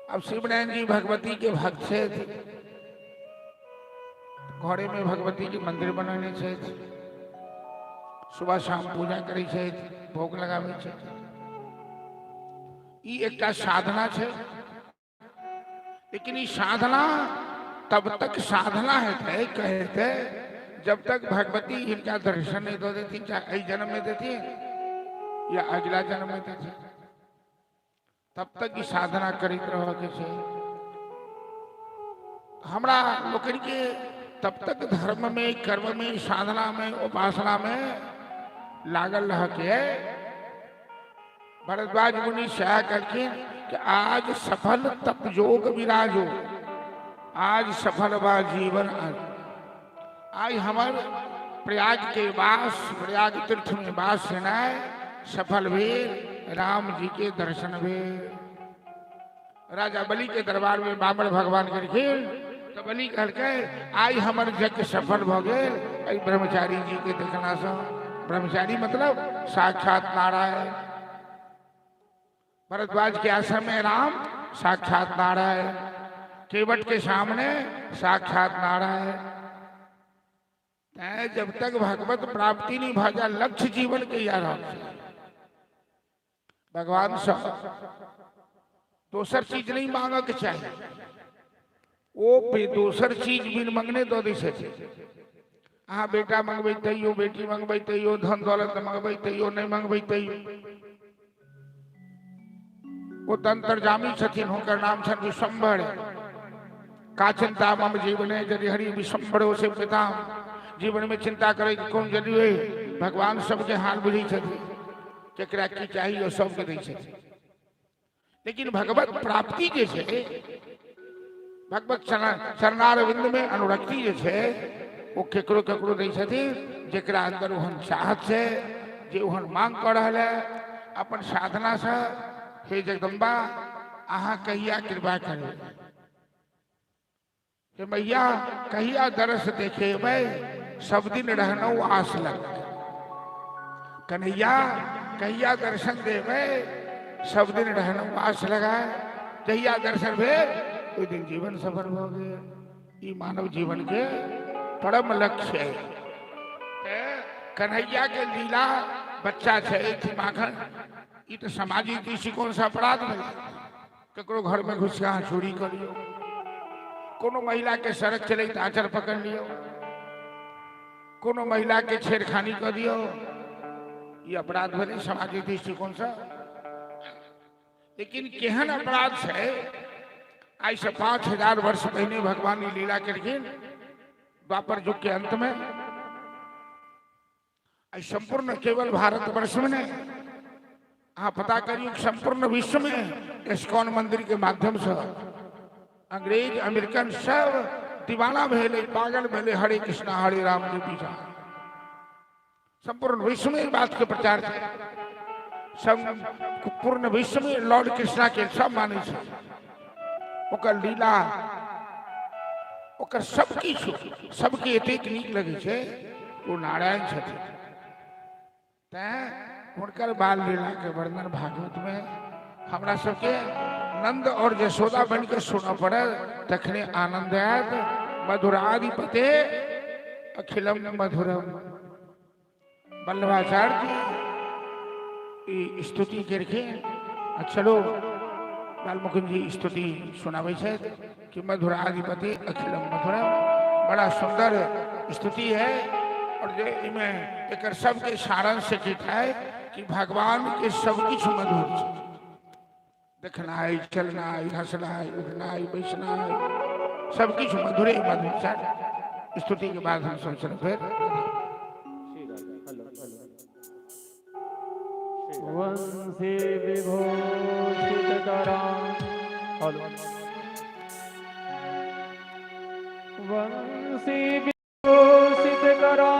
अब शिवनारायण जी भगवती के भक्त छथि, घरे में भगवती के मंदिर बनौने छथि, सुबह शाम पूजा करै छथि, भोग लगाबै छथि। ई एकटा साधना छै, लेकिन ई साधना तब तक साधना हेतै कहते जब तक भगवती हिनका दर्शन नहीं दऽ देथिन, चाहे एहि जन्म में देथिन या अगला जन्म में देथिन, तब तक ई साधना करैत रहऽ के छै। हमरा लोकनि के तब तक धर्म में, कर्म में, साधना में, उपासना में लागल रह के। भरद्वाज मुनि सह कहलखिन कि आज सफल तप योग विराजो, आज सफल बा जीवन आज। आज हमर प्रयाग के वास, प्रयाग तीर्थ में वास हेनाइ सफल भेल, राम जी के दर्शन भेल। राजा बलि के दरबार में बामन भगवान गेलखिन तो बलि कहलकै आइ हमर यज्ञ सफल भऽ गेल एहि ब्रह्मचारी जी के देखला से। ब्रह्मचारी मतलब साक्षात नारायण। भरद्वाज के आश्रम में राम साक्षात नारायण, केवट के सामने साक्षात नारायण। जब तक भगवत प्राप्ति नहीं भ जाए, लक्ष्य जीवन के यार भगवान से दोसर चीज नहीं मांगे के चाहिए। ओ दोसर चीज बिन मंगने दऽ दै छथिन। अहाँ बेटा मंगबै तैयो, बेटी मंगबै तैयो, धन दौलत मंगबै तैयो, नहीं मंगबै तैयो, ओ तऽ अंतर्जामी छथिन। हुनकर नाम छनि विश्वम्भर। का चिंता मम जीवने यदि हरि विश्वम्भरो से पिता। जीवन में चिंता करे के कोन जरूरी? भगवान सबके हाल बुझै छथिन, केकरा की चाही ओ सबके दै छथिन। लेकिन भगवत प्राप्ति जे छै, भगवत चरणारविंद में अनुरक्ति जे छै, ओ केकरो केकरो दै छथिन जेकरा अंदर ओहन चाहत छै, जे ओहन मांग कऽ रहल है अपन साधना से, हे जगदम्बा अहाँ कहिया कृपा करबै, हे मैया कहिया दरस देखेबै, सब दिन रहनौ आस लग। कन्हैया कहिया दर्शन देबै, सब दिन रहनौ आस लगाए। जहिया दर्शन भेल ओहि दिन जीवन सफल भऽ गेल। ई मानव जीवन के परम लक्ष्य है। कन्हैया के लीला बच्चा छै माखन, ई तऽ सामाजिक दृष्टिकोण से अपराध भेलै। ककरो घर में घुसि कऽ अहाँ चोरी कऽ लियौ, कोनो महिला के सड़क चलैत आँचर पकड़ लियौ, कोनो महिला के छेड़खानी कऽ दियौ, ई अपराध भेलै सामाजिक दृष्टिकोण से। लेकिन केहन अपराध छै, आइ से 5000 वर्ष पहिने भगवान ई लीला केलखिन द्वापर युग के अंत में। आई संपूर्ण केवल भारतवर्ष में नहीं, अहाँ पता करियौ संपूर्ण विश्व में इस्कॉन मंदिर के माध्यम से अंग्रेज अमेरिकन सब दीवाना भेलै, पागल भेलै हरे कृष्णा हरे राम के पीछा। संपूर्ण विश्व में बात के प्रचार छै। संपूर्ण विश्व में लॉर्ड कृष्णा के सब मानै छै, ओकर लीला ओकर सब किछु सबके एतेक नीक लगै छै, ओ नारायण छथिन। तैं हुनकर बाल लीला के वर्णन भागवत में हमरा सबके नंद और यशोदा बन के सुनऽ पड़ल, तखने आनंद आयत। मधुराधिपते अखिलम मधुरम। वल्लभाचार्य जी ई स्तुति केलखिन। आ चलो बालमुकुंद जी स्तुति सुनाबै छथि कि मधुराधिपति अखिलम मधुरम। बड़ा सुंदर स्तुति है और जे इमे एकर सबके सारांश से की है कि भगवान के सब किछु मधुर छै। देखनाइ, चलनाइ, हंसनाइ, उठनाइ, बैसनाइ, सब किछु मधुरे मधुर छै। स्तुति के बाद हम सब चलब फेर। वंशी विभूषित करा हेलो वंशी विभूषित करा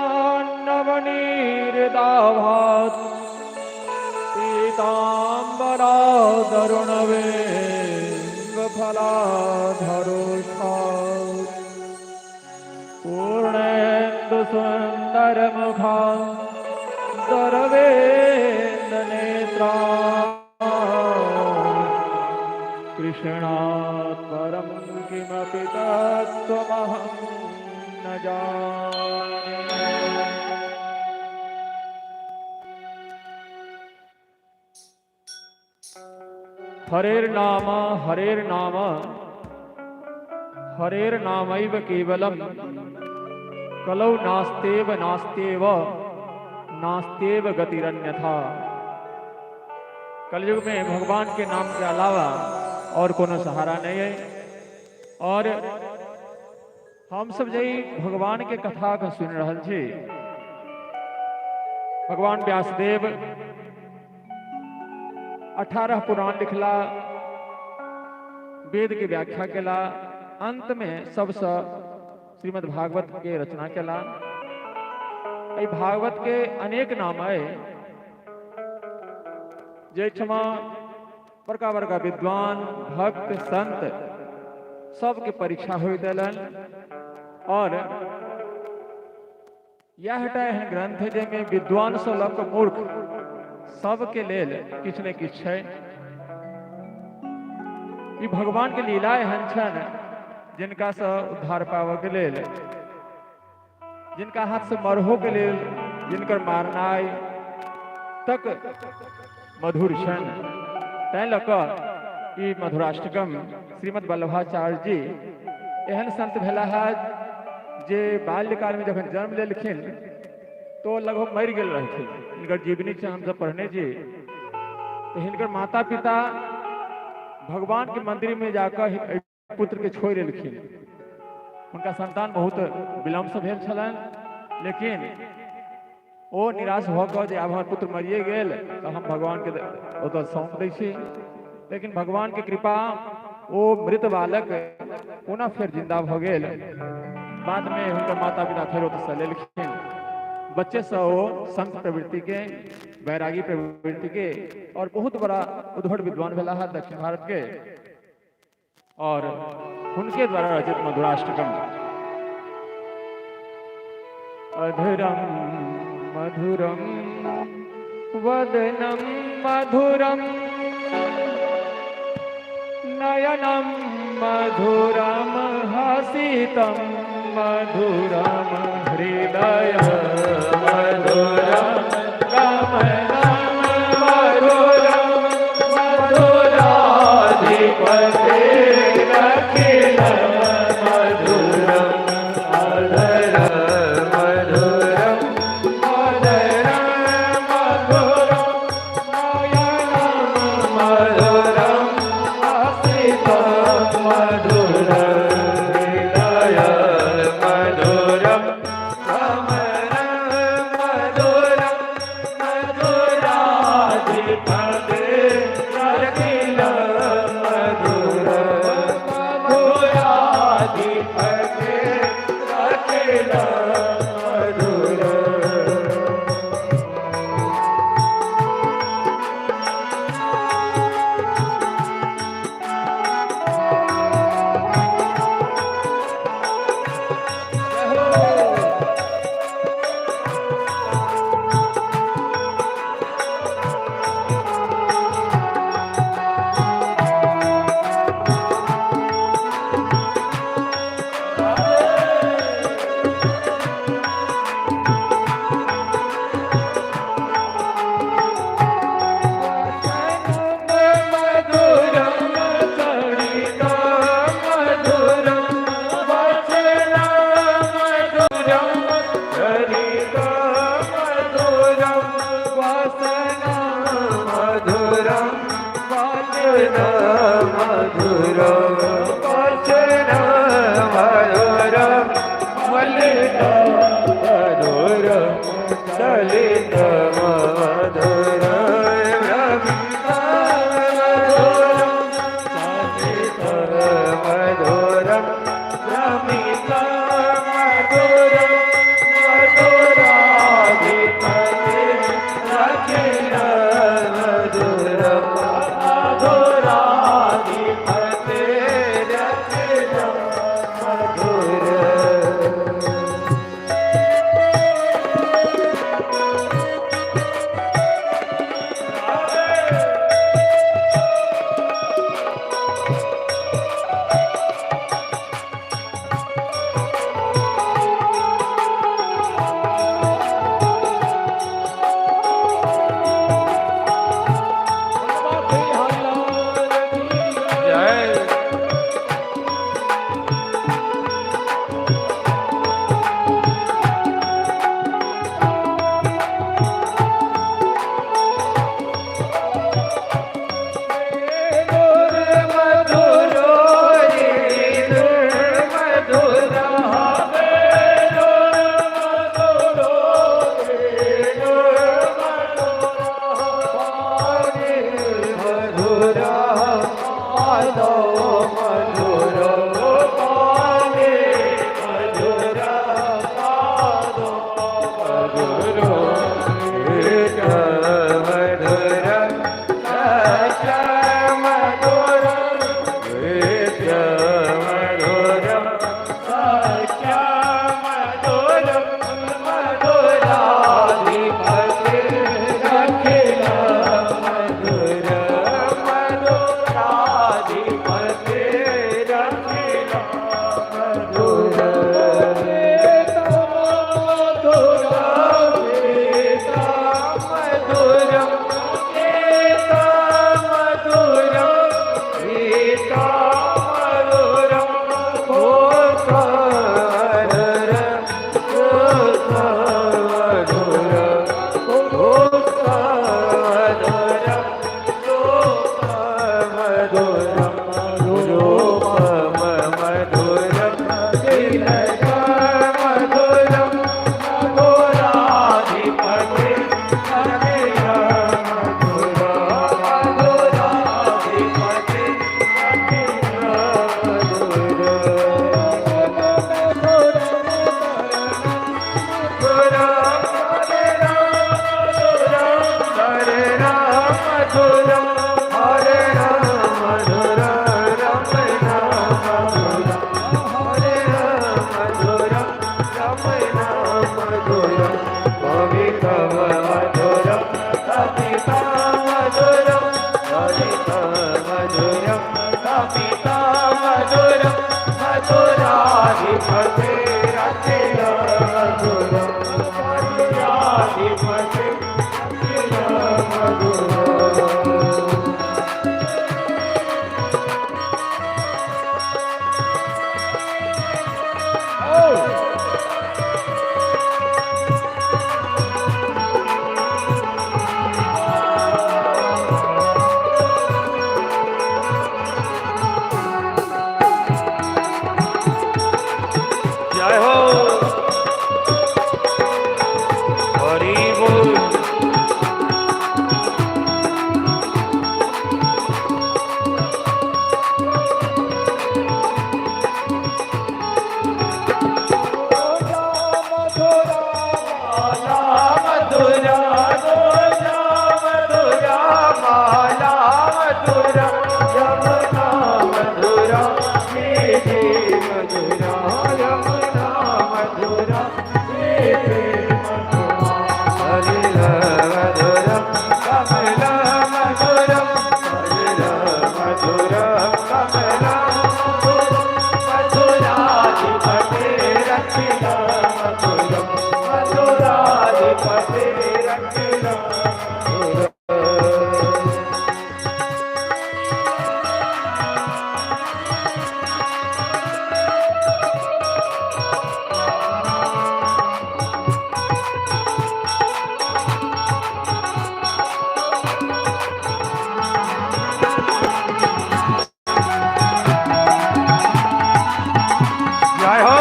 नवनीरदाभात पीताम्बरा दरुणवेंग फलाधरोष्ठा पूर्णेन्दु सुन्दर मुखा दरवेन्द नेत्रा कृष्णात् परं किमपि तत्त्वमहं न जाने। हरेर नाम हरेर नाम हरेर नामैव केवलम कलौ नास्तेव नास्तेव नास्तेव गतिरन्यथा। कलयुग में भगवान के नाम के अलावा और कोनो सहारा नहीं है। और हम सब जई भगवान के कथा के सुन रहल छी, भगवान व्यासदेव 18 पुराण लिखला, वेद के व्याख्या केला, अंत में सबसे श्रीमद् भागवत के रचना केला। एहि भागवत के अनेक नाम है, जाहिठमा बड़का बड़का विद्वान भक्त संत सबके परीक्षा होइत अयलनि। और यह एकटा एहन ग्रंथ है जाहिमे विद्वान से लऽ कऽ मूर्ख सबके लेल किछु ने किछु छै। ई भगवान के लीला एहन छनि जिनका से उद्धार पाबऽ के लेल, जिनका हाथ से मरहो के लेल, जिनकर मारनाइ तक मधुर छनि। तैं लऽ कऽ ई मधुराष्टकम श्रीमद वल्लभाचार्य जी एहन संत भेला है जे बाल्यकाल में जखन जन्म लेलखिन तो लगभग मरि गेल रहथिन। हिनकर जीवनी से हमसब पढ़ने छी। तो हिनकर माता पिता भगवान के मंदिर में जाकर एहि पुत्र के छोड़ि एलखिन। हुनका संतान बहुत विलम्ब से भेल छलनि, लेकिन ओ निराश भऽ कऽ जे आब हमर पुत्र मरिए गेल तऽ हम भगवान के ओतऽ सौंप दै छी। लेकिन भगवान के कृपा ओ मृत बालक पुनः फेर जिंदा भऽ गेल। बाद में हुनकर माता पिता फेर ओतऽ लेलखिन। बच्चे से ओ संत प्रवृत्ति के, वैरागी प्रवृत्ति के और बहुत बड़ा उद्भट विद्वान भेला है दक्षिण भारत के, और हुनके द्वारा रचित मधुराष्टकम। अधरम मधुरम वदनम मधुरम नयनम मधुरम हसितम मधुरम हृदय मधुरम गमनम मधुरम मधुराधिपते अखिल मधुरम अधर मधुरम मदनम मधुरम नयनम मधुरम हसितम मधुरम हृदय मधुरम गमनम मधुरम मधुराधिपते अखिल मधुरम मधुराधिपते अखिल मधुरम। मधुरम सरिता मधुरम वचना मधुरम सरिता मधुरम वासना मधुरम वचना मधुरम वचना मधुरम मलिता मधुरम चलित मधुरम मधुरम रमिता मधुरम मधुराधिपते अखिल मधुरम मधुराधिपते अखिल मधुर। राम मधुरम, हरे राम मधुर राम नाम मधुरम, हरे राम मधुरम राम नाम मधुरम, भवितव मधुरम कविता मधुरम, भविता मधुरम कविता मधुरम, मधुराधिपते रखिल मधुरम, मधुराधिपते रखिल मधुरम। जय हो, हरि बोल। मधुरा गोजा मधुरा माला मधुरा, यमुना मधुरा हे मधुरा, यमुना मधुरा हे मधुरा, हरे मधुरम कमला मधुरम, हरे मधुरम कमला मधुरम, मधुराधिपते रखिल मधुरम, मधुराधिपते रखिल मधुरम। जय हो।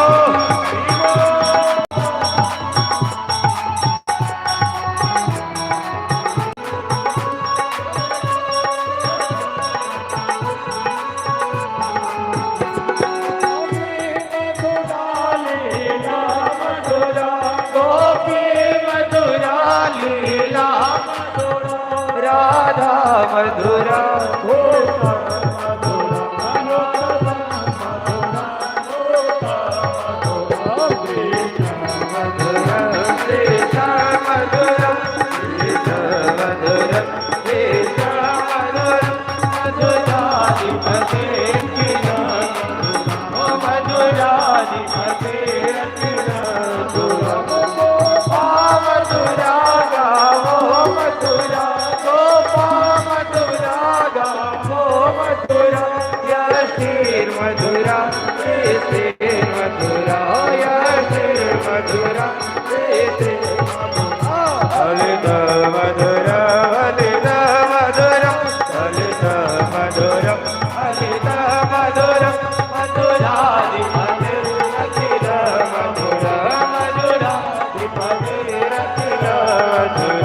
गोपी मधुरा लीला राधा मधुरा, मधुरा कृष्ण मधुरा, कृष्ण मधुरा, कृष्ण मधुरा, मधुराधिपते मधुराधिपते मधुरा गावो मधुरा, गोपा मधुरा गावो मधुरा, यष्टिर मधुरा, मधुरा यष्टिर मधुरा, ललित मधुर, ललित मधुर, ललित मधुर, ललित मधुर, मधुराधिपते रखिल मधुर, मधुराधिपते रखिल मधुर।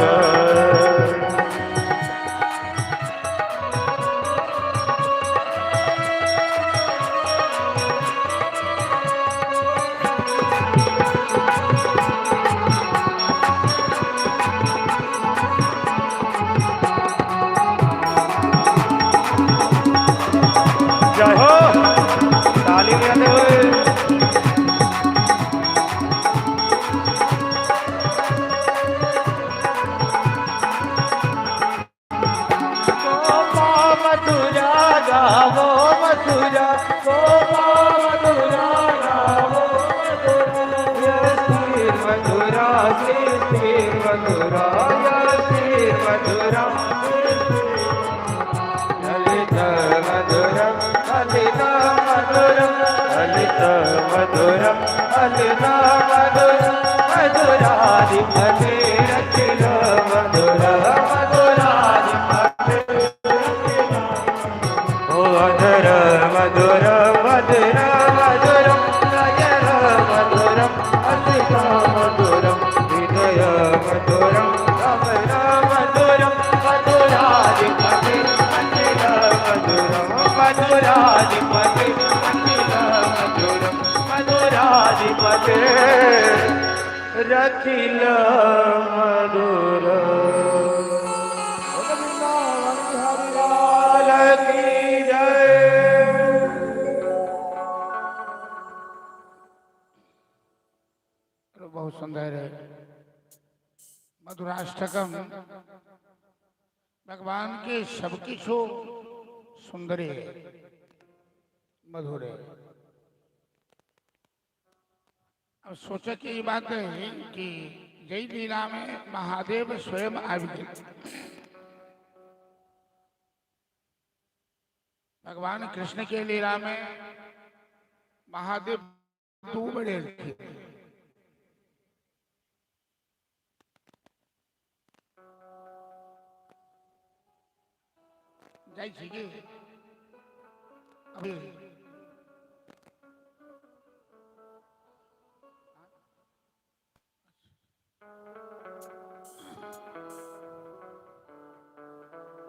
जय हो, ताली बजाते हुए। गोपा मधुरा गावो मधुरा, गोपा मधुरा गावो मधुरा, मधुरा श्री मधुरा, श्री मधुरा, ललित मधुरम, ललित मधुरम, ललित मधुरम, ललित मधुरम, मधुराधिपते रखिल मधुर, मधुराधिपते। ओ अधर मधुर, मधुर मधुरम, नयन मधुरम, असिता मधुरम, हृदय मधुरम, कमल मधुरम, मधुराधिपते अखिल मधुरम, मधुराधिपते अखिल मधुरम, मधुराधिपते रखिल मधुर। मधुराष्टकम भगवान के सब किछु सुंदरे मधुरे। अब सोचे के ई बात है कि जय लीला में महादेव स्वयं आबि गेल। भगवान कृष्ण के लीला में महादेव दू बेर एलखिन। जाइ छी की अभी?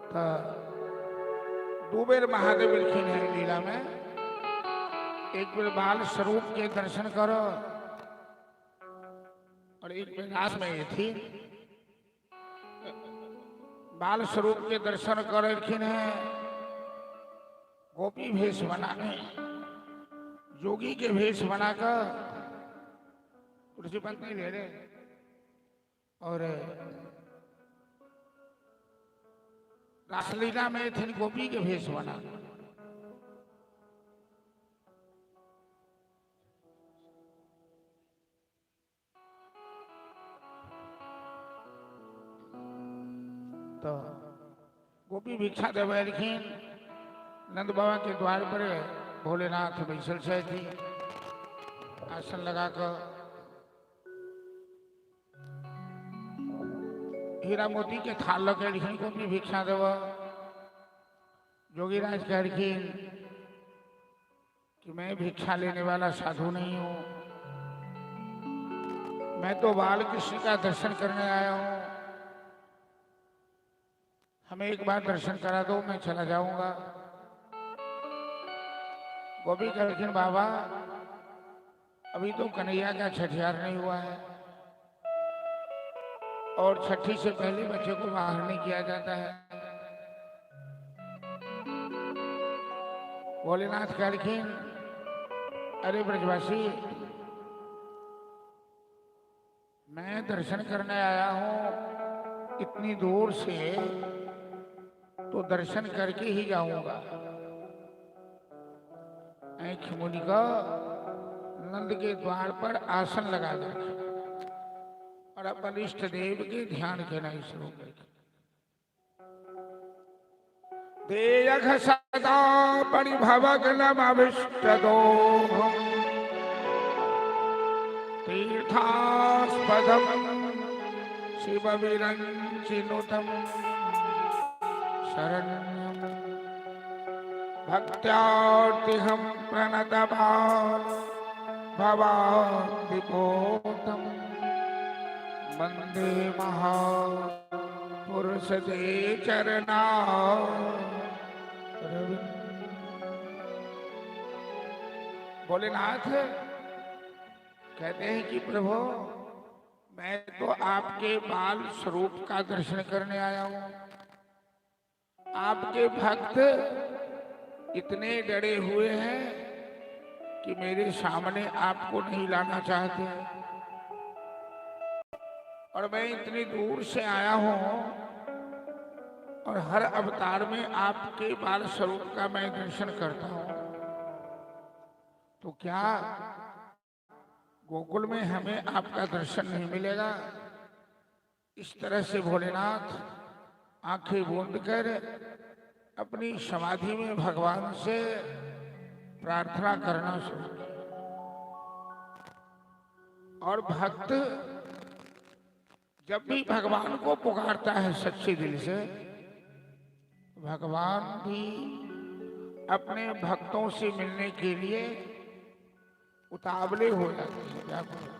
तऽ दू बेर महादेव एलखिन है लीला में। एक बेर बाल स्वरूप के दर्शन करो और एक बेर रात में एथिन। बाल स्वरूप के दर्शन करलखिन है गोपी भेष बनाने, जोगी के भेष बनाकर तुलसी पंत नहीं ले रहे, और रासलीला में थे गोपी के भेष बना। तो गोपी भिक्षा देवे एलखिन। नंद बाबा के द्वार पर भोलेनाथ बैसल छथि आसन लगाकर। हीरा मोती के थाल लऽ के एलखिन गोपी भिक्षा देव। जोगीराज कहलखिन कि मैं भिक्षा लेने वाला साधु नहीं हूं, मैं तो बाल कृष्ण का दर्शन करने आया हूं, हमें एक बार दर्शन करा दो, मैं चला जाऊंगा। गोपी कहलखिन बाबा अभी तो कन्हैया का छठियार नहीं हुआ है और छठी से पहले बच्चे को बाहर नहीं किया जाता है। भोलेनाथ कहलखिन अरे ब्रजवासी, मैं दर्शन करने आया हूं इतनी दूर से, तो दर्शन करके ही जाऊंगा। आंख मुनि का नंद के द्वार पर आसन लगा दे और अपन इष्ट देव के ध्यान केनाइ शुरू कर। देयघ सदा परिभवग्नमभिष्ट दोहं तीर्थास्पदं शिव विरञ्चिनुतं शरण्यं भक्त्यार्तिहं प्रणतबाल भवादिपोतं वंदे महापुरुष ते चरणा। भोलेनाथ कहते हैं कि प्रभु मैं तो आपके बाल स्वरूप का दर्शन करने आया हूं। आपके भक्त इतने डरे हुए हैं कि मेरे सामने आपको नहीं लाना चाहते, और मैं इतनी दूर से आया हूं और हर अवतार में आपके बाल स्वरूप का मैं दर्शन करता हूं, तो क्या गोकुल में हमें आपका दर्शन नहीं मिलेगा? इस तरह से भोलेनाथ आंखें बंद कर अपनी समाधि में भगवान से प्रार्थना करना शुरू किया। और भक्त जब भी भगवान को पुकारता है सच्चे दिल से, भगवान भी अपने भक्तों से मिलने के लिए उतावले हो जाते हैं।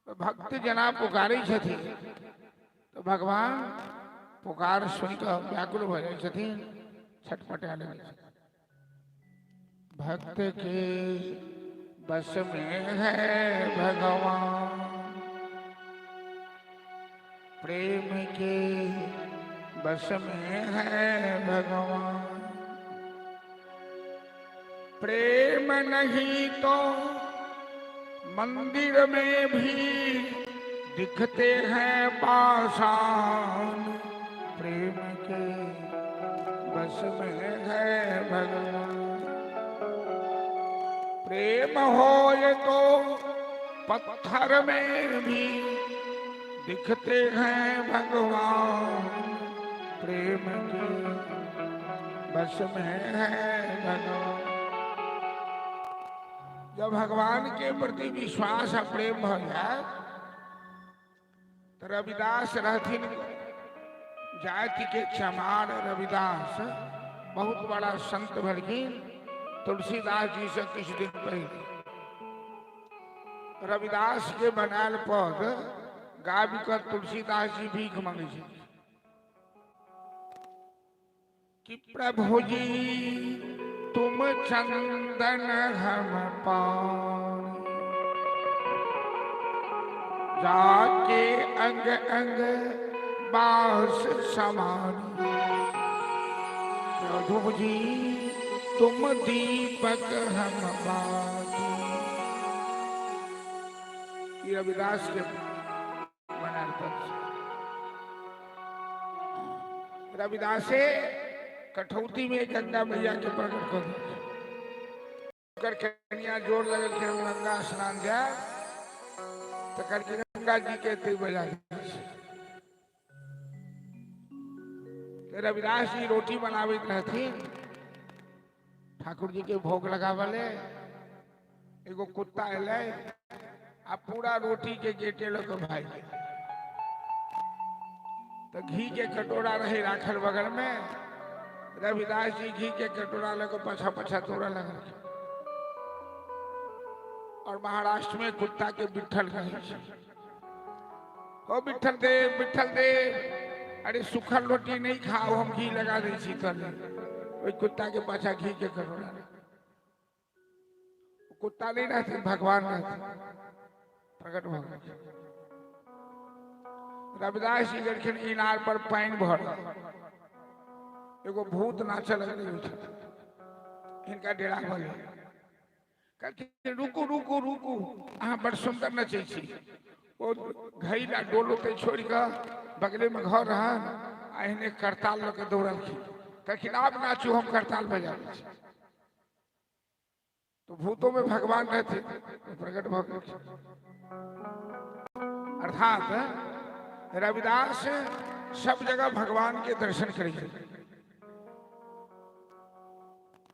तो भक्त जना पुकारे छथि तो भगवान पुकार सुनकर व्याकुल हो जाए छथिन, छटपटा लगे। भक्त के बस में है भगवान, प्रेम के बस में है भगवान। प्रेम नहीं तो मंदिर में भी दिखते हैं पाषाण, प्रेम के बस में है भगवान। प्रेम हो ये तो पत्थर में भी दिखते हैं भगवान, प्रेम के बस में है भगवान। जब भगवान के प्रति विश्वास और प्रेम भ जाए तो रविदास रहथिन जाति के चमार। रविदास बहुत बड़ा संत भलखिन तुलसीदास जी से कुछ दिन पहले। रविदास के बनायल पद गाबि कर तुलसीदास जी भीख मांगे छै कि प्रभु जी तुम चंदन हम पानी, जाके अंग अंग बास समानी। प्रभु जी तुम दीपक हम बाती। ई रविदास के बनायल पद छै। रविदासे कठौती में गंगा मैया के प्रकट कर देलखिन। कनिया जोर लगल के हम गंगा स्नान जाए तो करके गंगा जी के एते बजा दै छै। तो रविदास जी रोटी बनाबैत रहथिन, ठाकुर जी के भोग लगावले। एगो कुत्ता एलै आ पूरा रोटी के गेटे लऽ के भागि गेलै। तो घी के कटोरा रहे राखल बगल में, रविदास जी घी के कटोरा लऽ के पाछा पाछा दौड़ऽ लगल। और महाराष्ट्र में कुत्ता के बिट्ठल कहै छै। ओ बिट्ठल देव, बिट्ठल देव, अरे सूखल रोटी नहीं खाओ, हम घी लगा दै छी तले। ओहि कुत्ता के पाछा घी के कटोरा। कुत्ता नहीं रहते, भगवान रहते प्रकट भऽ गेल। रविदास जी गेलखिन इनार पर पानि भरल, एगो भूत नाचऽ लगलै ओहिठाम। हिनका डेरा भऽ गेल। कहलखिन रुकू रुकू रुकू, अहाँ बड़ सुन्दर नचै छी। ओ घैला डोल ओतै छोड़ि कऽ बगले में घर रहन आ एहने करताल लऽ के दौड़लखिन। कहलखिन आब नाचू, हम करताल बजाबै छी। तो भूतों में भगवान रहते तो प्रकट भऽ गेलखिन। अर्थात रविदास सब जगह भगवान के दर्शन करै छथिन।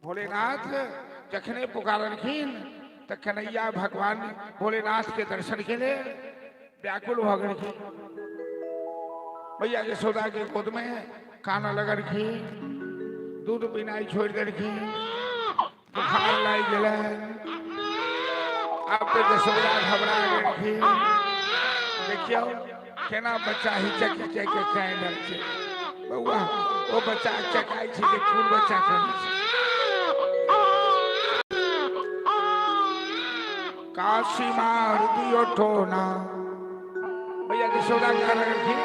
भोलेनाथ जखने पुकारलखिन तऽ कन्हैया भगवान भोलेनाथ के दर्शन के लेल व्याकुल भऽ गेलखिन। मैया यशोदा के गोद में कानऽ लगलखिन, दूध पीनाइ छोड़ि देलखिन, बुखार लागि गेलनि। आब तऽ यशोदा घबरा गेलखिन। देखियौ केना बच्चा हिचक हिचक के कानि रहल छै। बौआ ओ बच्चा चकाइ छै जे कोन बच्चा करै छै। काशी मार दियो टोना। भैया यशोदा कह लगलखिन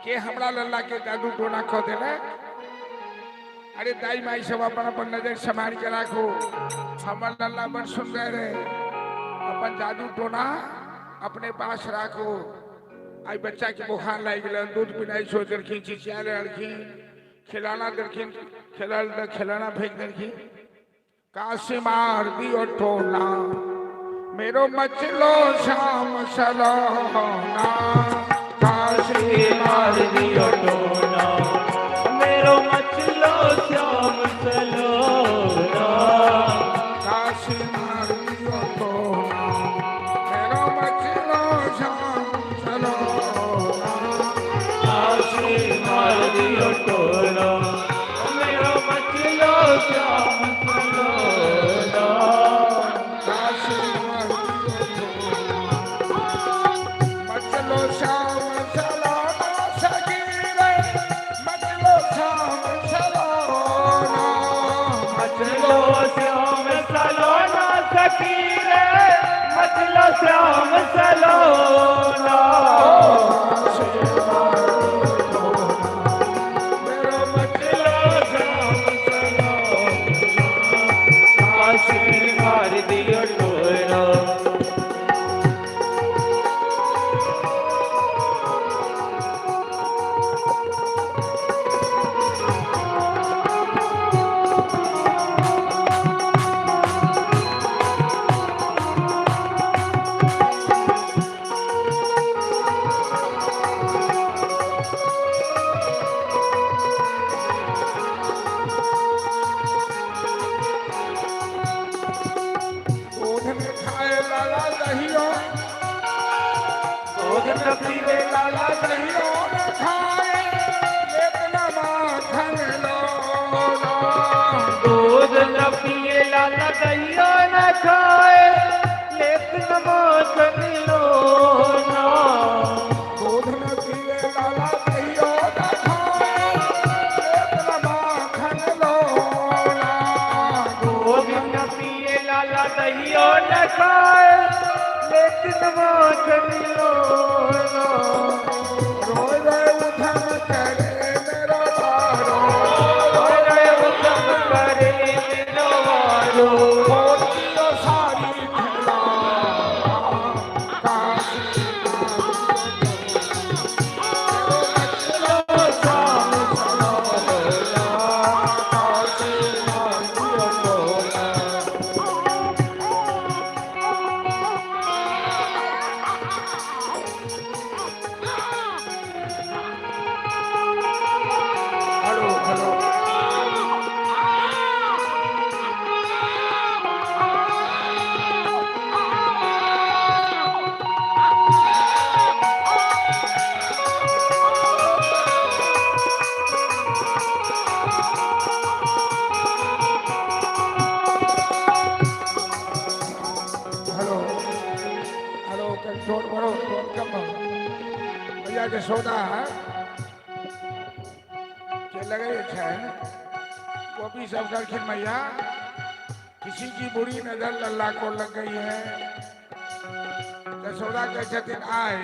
के हमरा लल्ला के जादू टोना कऽ देलक। अरे दाई माई सब अपन अपन नजर सम्हारि के राखू, हमर लल्ला बड़ सुंदर है, अपन जादू टोना अपने पास राखू। आई बच्चा के बुखार लागि गेलै, दूध पिनाइ छोड़ि देलखिन, चिचिया रहलखिन, खिलौना देलखिन, खेलल तऽ खिलौना फेंक देलखिन। काशी मार दियो टोना मेरो मचलो श्याम सलोना। काशी मार दियो टोना मेरो मचलो श्याम सलोना। काशी मार दियो टोना मेरो मचलो श्याम सलोना। काशी मार दियो टोना मेरो मचलो श्याम सलोना। काशी मार दियो टोना मचलो श्याम सलोना सखी। दहियो न खाए, लेत न माखन लोना। दूध न पीवे लाला दहियो न खाए, लेत न माखन लोना। दूध न पिए लाला दहियो न खाए, लेत न माखन लोना। रोय रोय उधम करे मेरो बारो, रोय रोय उधम करे मेरो वारो। खोल दियो सारी खेला, काशी लो श्याम सलोना, काशी मार दियो टोना। Hello hello hello hello, control करो, कंट्रोल कम करो। भैया जसोदा के लगे छै गोपी सब कहलखिन मैया किसी की बुरी नजर लल्ला को लग गई है। जसोदा कहै छथिन आइ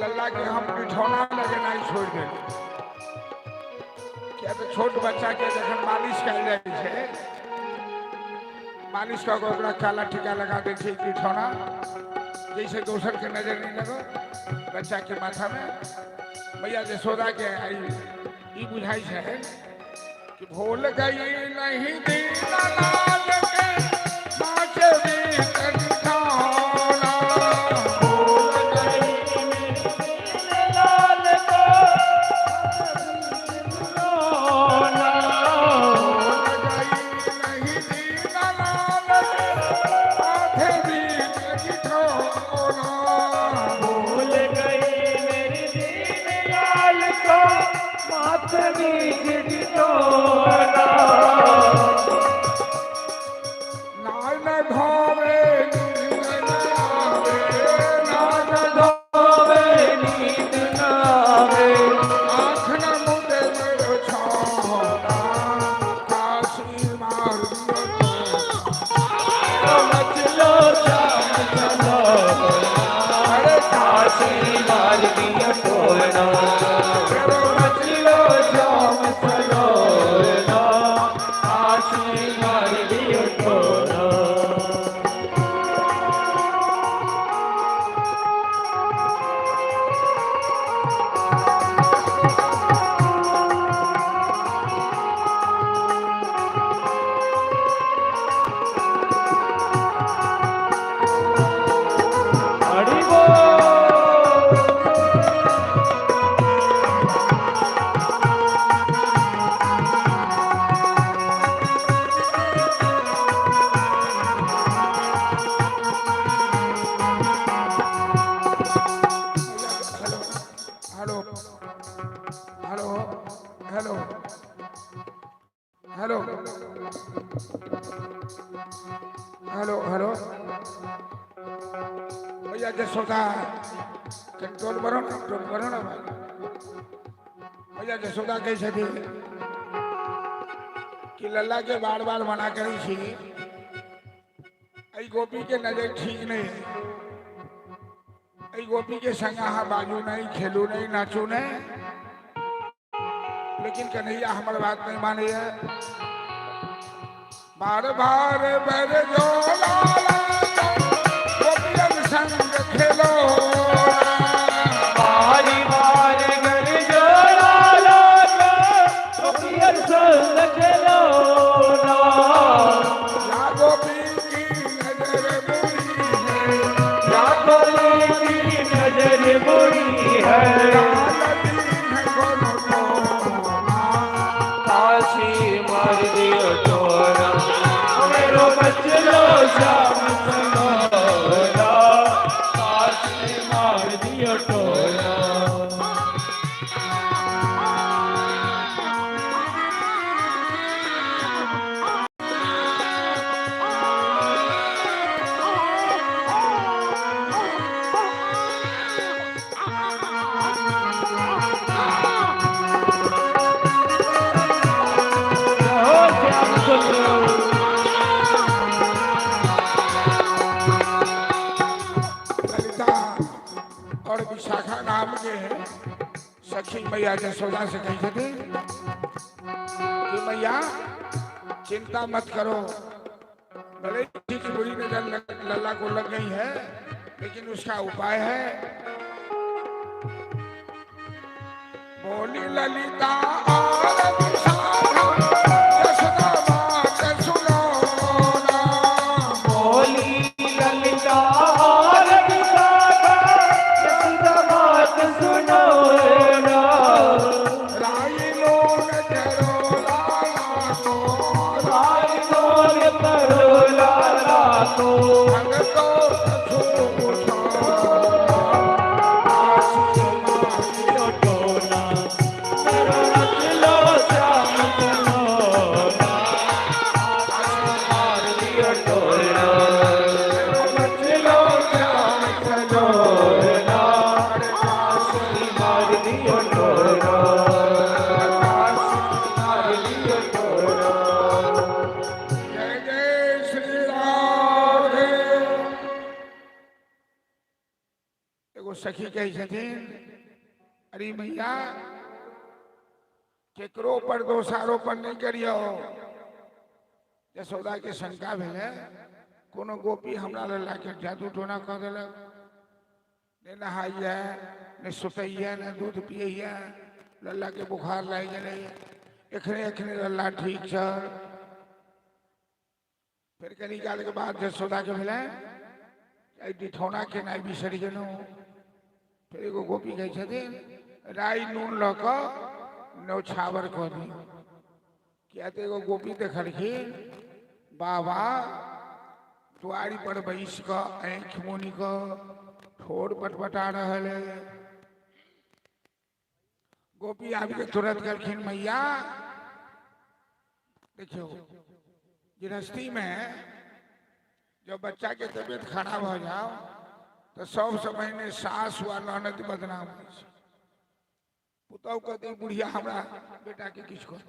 लल्ला के हम बिठौना लगेनाइ छोड़ि देली, किया तऽ छोट बच्चा के जखन मालिश कयल जाइ छै, मालिश कऽ के ओकरा काला टीका लगा दै छै बिठौना, जैसे दोसर के नजर नहीं लगो बच्चा के माथा में। मैया जसोदा के आई ई बुझाई छै कि भूल गई नहीं दीनानाथ के नाच बीतन खाना। भूल गई मेरे लाल को लोना। भूल गई नहीं दीनानाथ के नाथ बीतन खाना। भूल गई मेरी दीन लाल को माथ बीच टिटोना। नान धोवे नींद न आवे, नान धोवे नींद न आवे। आँख न मुदे मेरो छाना, काशी मार दियो तो। मचलो श्याम सलोना, अरे काशी मार दिया टोना। मेरो मचलो श्याम सलोना, काशी मार दिया टोना। हरि बोल। Hello hello hello hello hello hello hello, भैया जसोदा कंट्रोल करो ना, कंट्रोल करो ना भाई। भैया जसोदा कहै छथिन कि लल्ला के बार बार मना करै छी, एहि गोपी के नजर ठीक नहीं है, एहि गोपी के संग अहाँ बाजू नहीं, खेलू नहीं, नाचू नहीं, लेकिन कन्हैया हमर बात नहीं मानैया। बार बार बर जो लाला गोपियन संग खेलो, बारी बार घर जो लाला गोपियन संग खेलो ना। या गोपी की नजर बुरी है, या गोपी की नजर बुरी है, लाल दीन कोनो टोना। काशी मार दियो टोना, मेरो बचलो श्याम सलोना, काशी सखी मैया जसोदा से कहै छथिन कि मैया चिंता मत करो, भले ही किसी की बुरी नजर लल्ला को लग गई है, लेकिन उसका उपाय है। बोली ललिता और विशाखा, यशोदा मात सुनो ना। बोली ललिता और विशाखा, यशोदा मात सुनो ना। राई लोन करो लाला को, राई लोन करो लाला को, भगतो कछु उठाना। आसी मारी टोना, मेरो रख लो श्याम सलोना। मार दियो टोना, रख लो श्याम सलोना। मार दियो टोना, मार दियो टोना। जय जय श्री राधे। एगो सखी कहै छथिन, अरे मैया, केकरो पर दोषारोपण नहीं करियो। यशोदा के शंका भेलै, कोनो गोपी हमरा लल्ला के जादू टोना कऽ देलक, ने नहाइए ने सुतैए ने दूध पियैए, लल्ला के बुखार लागि गेलै, एखने एखने लल्ला ठीक छल। फेर कनी काल के बाद यशोदा के भेलै, एहि डिठौना केनाइ बिसरि गेलहुँ। फेर एगो गोपी कहै छथिन, राइ नून लऽ कऽ न्योछावर कऽ दियौ। किया तऽ एगो गोपी देखलखिन, बाबा दुआरि पर बैस कऽ आँखि मुनि कऽ ठोर पटपटा रहल है। गोपी आबि के तुरंत कहलखिन, मैया देखियौ, गृहस्थी में जब बच्चा के तबियत खराब हो जाओ तो सबसे पहिने सास वा ननद बदनाम होइ छै। पुतहु कहतै, बुढ़िया हमरा बेटा के किछु कर,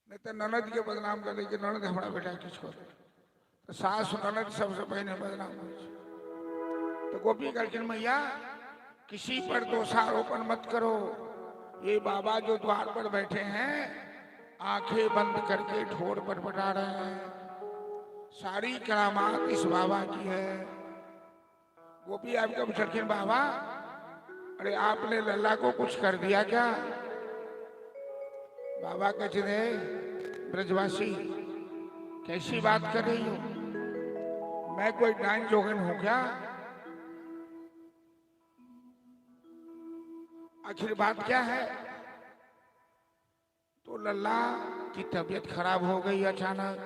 नहीं तऽ ननद के बदनाम कर दै कि ननद हमरा बेटा के किछु कर। तऽ सास ननद सबसे पहिने बदनाम होइ छै। तो गोपी कहलखिन, मैया किसी पर दोषारोपण मत करो, ये बाबा जो द्वार पर बैठे हैं, आंखें बंद करके ठोर पटपटा रहे हैं, सारी करामात इस बाबा की है। गोपी आपके पूछलखिन, बाबा अरे आपने लल्ला को कुछ कर दिया क्या? बाबा कहते थे, ब्रजवासी कैसी बात कर रही हो, मैं कोई डाइन जोगिन हूं क्या? आखिर बात क्या है? तो लल्ला की तबीयत खराब हो गई अचानक,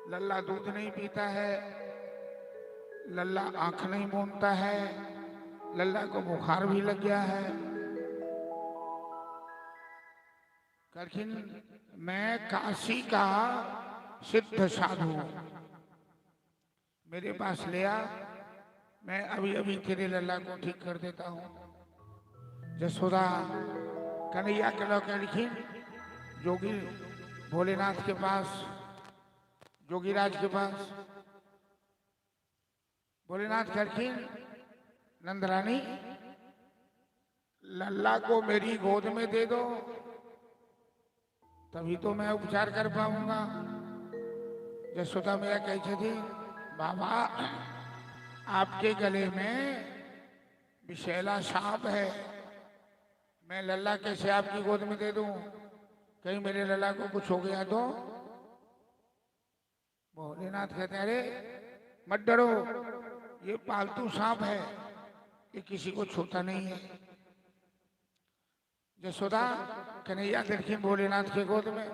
लल्ला दूध नहीं पीता है, लल्ला आंख नहीं मूंदता है, लल्ला को बुखार भी लग गया है। कहलखिन, मैं काशी का सिद्ध साधु हूं, मेरे पास ले आ, मैं अभी अभी तेरे लल्ला को ठीक कर देता हूं। जसोदा कन्हैया के लऽ के एलखिन जोगी भोलेनाथ के पास, जोगीराज के पास। भोलेनाथ कहलखिन, नंदरानी लल्ला को मेरी गोद में दे दो, तभी तो मैं उपचार कर पाऊंगा। जसोदा मैया कहै छथिन, बाबा आपके गले में विषैला सांप है, मैं लल्ला कैसे आपकी गोद में दे दूं? कहीं मेरे लल्ला को कुछ हो गया तो? भोलेनाथ कहते हैं, अरे मत डरो, ये पालतू सांप है, ये किसी को छूता नहीं है। जसोदा कन्हैया देखिए भोलेनाथ के गोद में,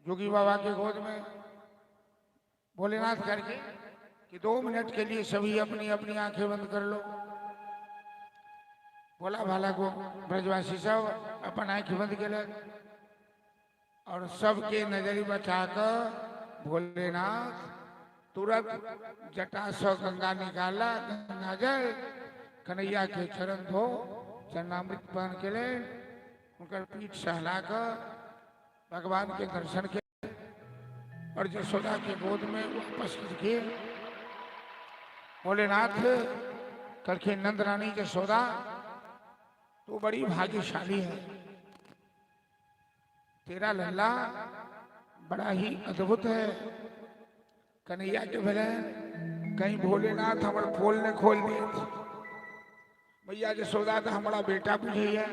जोगी बाबा के गोद में। भोलेनाथ करके कि 2 मिनट के लिए सभी अपनी अपनी आंखें बंद कर लो। भोला भाला को ब्रजवासी सब अपन आंख बंद केलक और सबके नजरी बचा कऽ भोलेनाथ तुरंत जटा से गंगा निकाला, गंगा जल कन्हैया के चरण धो चरणामृत पान केलनि, हुनकर पीठ सहला कऽ भगवान के दर्शन के और जसोदा के गोद में वापस गेल। भोलेनाथ कहलखिन, नंद रानी जसोदा तू बड़ी भाग्यशाली है, तेरा लल्ला बड़ा ही अद्भुत है। कन्हैया के भेलै कहीं भोलेनाथ हमर पोल ने खोल दिए, मैया जसोदा तो हमारा बेटा बुझैया,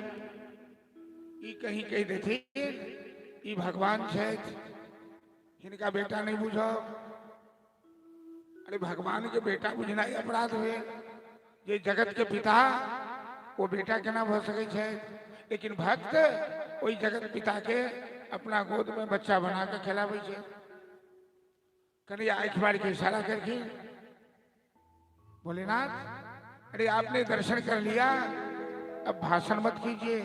ई कहीं कही देथिन ई भगवान छथि, हिनका बेटा नहीं बुझब। अरे भगवान के बेटा बुझनाइ अपराध भेल, जे जगत के पिता वो बेटा केना भऽ सकै छै। लेकिन भक्त ओहि जगत पिता के अपना गोद में बच्चा बना के खेलाबै छै। कन्हैया आँखि मारि के इशारा करखिन, भोलेनाथ अरे आपने दर्शन कर लिया, अब भाषण मत कीजिए,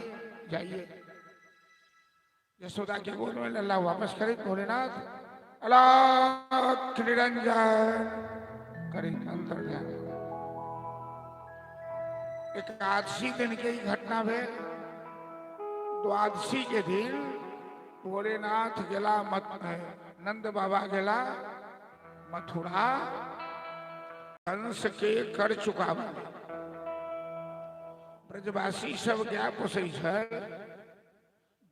जाइए। यशोदा के गोद में लल्ला वापस करे भोलेनाथ अलाख निरंजन करे अंतर ध्यान। एकादशी दिन के ही घटना भेल। द्वादशी के दिन भोलेनाथ गेला मत नंद बाबा गेला मथुरा कंस के कर चुकाबा। ब्रजवासी सब गाय पोसै छल,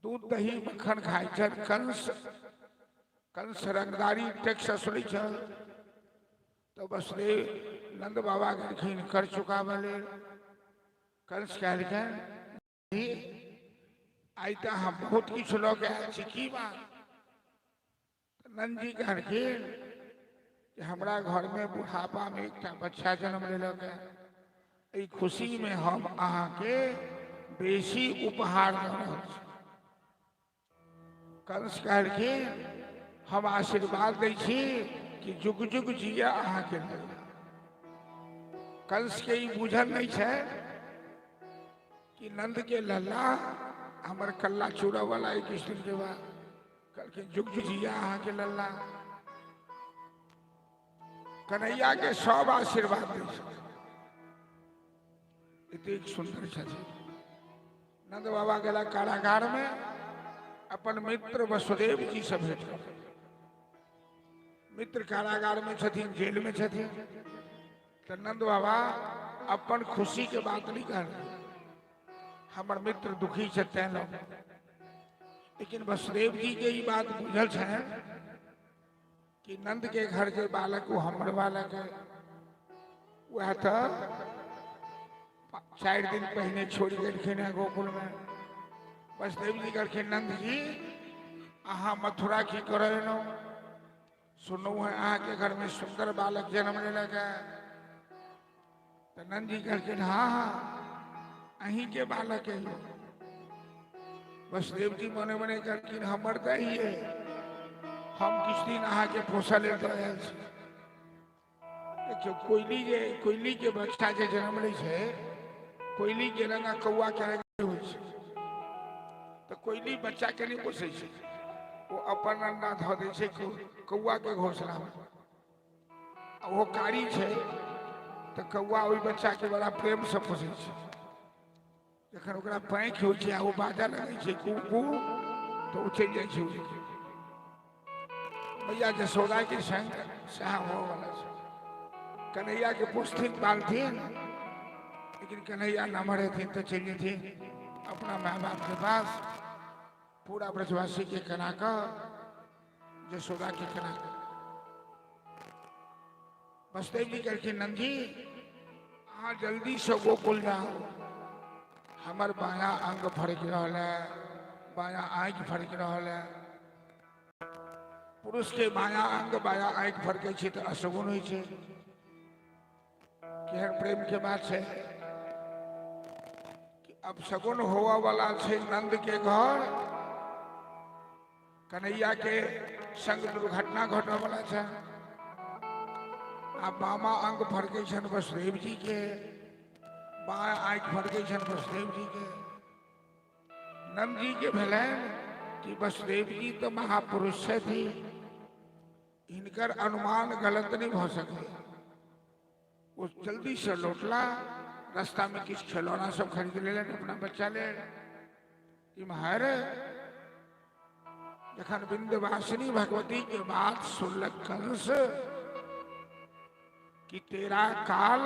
दूध दही मक्खन खाइ छल। कंस कंस रंगदारी टैक्स असुलै छल। तो वसुदेव नंद बाबा गेलखिन कर चुकाबऽ लेल। कंस कहलखिन आइ तऽ अहाँ बहुत किछु लऽ के आयल छी, की बात? नंद जी कहलखिन कि हमरा घर में बुढ़ापा में एकटा बच्चा जन्म लेलक है, एहि खुशी में हम अहाँके बेसी उपहार दऽ रहल छी। कंस कहलखिन हम आशीर्वाद दै छी कि जुग जुग जिया अहाँके लेल। कंस के ई बुझल नहीं छै कि नंद के लल्ला हमर कल्ला चूड़ा वाला एक दिन के बाद। कहलखिन जुग जुग जिया अहाँके लल्ला। कन्हैया के सब आशीर्वाद दै छै, एतेक सुंदर छथिन। नंद बाबा गेला कारागार में अपन मित्र वसुदेव जी से भेंट। मित्र कारागार में छथिन, जेल में छथिन। तो नंद बाबा अपन खुशी के बात नहीं कर, हमर मित्र दुखी छै तैं लऽ। लेकिन वसुदेव जी के ई बात बुझल छै कि नंद के घर जे बालक वो हमर बालक है। वह तो 4 दिन पहिने छोड़ि गेलखिन है गोकुल में। वसुदेव जी कहलखिन नंद जी अहाँ मथुरा की करऽ एलहुँ? सुनू है अहाँके घर में सुंदर बालक जन्म लेलक है। तो नंद जी कहलखिन हाँ हाँ अहीं के बालक है। वसुदेव जी मने मने कहलखिन हमर तऽ अहिए, हम किछु दिन अहाँके पोसऽ लेल दऽ आयल छी। देखियौ कोयली जे कोयली के बच्चा जे जन्म लै छै, कोयली के रंग आ कौआ के रंग होइ छै। तऽ कोयली बच्चा के नहि पोसै छै, ओ अपन अंडा धऽ दै छै कौआ के घोंसला में। आ ओ कारी छै तऽ कौआ ओहि बच्चा के बड़ा प्रेम से पोसै छै। जखन ओकरा पाँखि होइ छै आ ओ बाजऽ लगै छै कू कू, तऽ ओ चलि जाइ छै। मैया जसोदा के संग सएह होवला छै। कन्हैया के पोसथिन पालथिन, लेकिन कन्हैया नमहर हेथिन तऽ चलि जेथिन अपना माय बाप के पास। पूरा ब्रजवासी के कना कऽ जसोदा के कना कऽ वसुदेव जी कहलखिन नंदी अहाँ जल्दी से गोकुल जाउ, हमर बायां अंग फड़कि रहल है, बायां आँखि फड़कि रहल है। पुरुष के बायां अंग बायां आँखि फड़कै छै तऽ अशगुन होइ छै। केहन प्रेम के बात छै कि अपशगुन होवा वाला छै नंद के घर, कन्हैया के संग दुर्घटना घटऽ वाला छै। आ बामा अंग फड़कै छनि वसुदेव जी के, बायां आँखि फड़कै छनि वसुदेव जी के। नंद जी के भेलनि कि वसुदेव जी तऽ महापुरुष छथि, हिनकर अनुमान गलत नहीं भऽ सकै। ओ जल्दी से लौटला, रास्ता में किछु खेलौना सब खरीद लेलनि अपना बच्चा लेल। इम्हर जखन विंध्यवासिनी भगवती के बात सुनलक कंस कि तेरा काल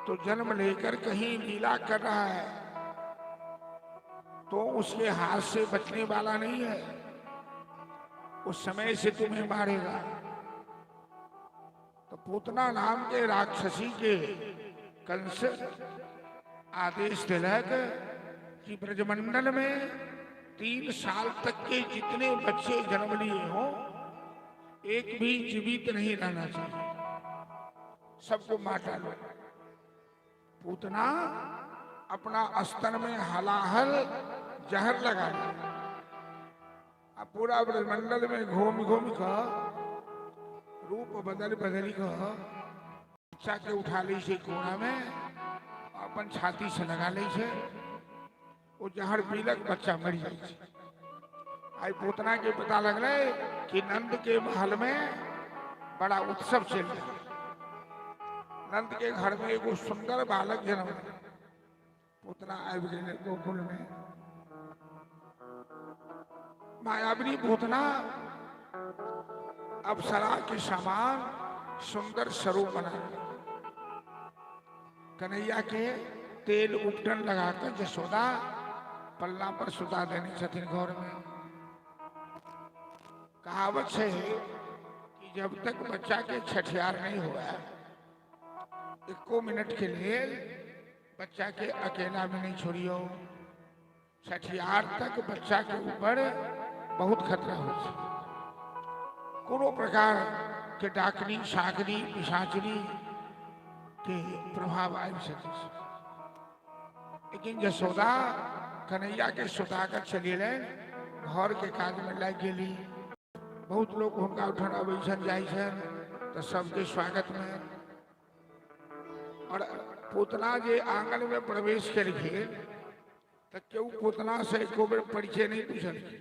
तो जन्म लेकर कहीं लीला कर रहा है, तो उसके हाथ से बचने वाला नहीं है, उस समय से तुम्हें मारेगा। तो पूतना नाम के राक्षसी के कंस आदेश दिलक कि ब्रजमंडल में 3 साल तक के जितने बच्चे जन्म लिए हों, एक भी जीवित नहीं रहना चाहिए, सबको मार डालो। पूतना अपना स्तन में हलाहल जहर लगा लिया। अब पूरा ब्रजमंडल में घूम घूम कर रूप बदल बदल कर बच्चा के उठा लै छै कोना में, अपन छाती से लगा लै छै, ओ जहर पीलक बच्चा मरि जाइ छै। आइ पूतना के पता लगलै कि नंद के महल में बड़ा उत्सव चल रहा। नंद के घर में एगो सुंदर बालक जन्म। पूतना आबि गेलै गोकुल में। मायाविनी पूतना अप्सरा के समान सुंदर स्वरूप बना कन्हैया के तेल उपटन लगाकर जसोदा पल्ला पर सुता देने छथिन घर में। कहावत है कि जब तक बच्चा के छठियार नहीं हुआ, एको मिनट के लिए बच्चा के अकेला में नहीं छोड़ियो। छठियार तक बच्चा के ऊपर बहुत खतरा हो छै। कोनो प्रकार के डाकनी साकनी पिशाचनी के प्रभाव आबि सकै छै। लेकिन जसोदा कन्हैया के सुता कर चली एलनि, घर के काज में लागि गेली। बहुत लोग हुनका ओहिठाम अबै छनि जाइ छनि तऽ सबके स्वागत में। और पूतना जे आंगन में प्रवेश केलखिन तऽ केओ पूतना से एको बेर परिचय नहीं पूछलखिन।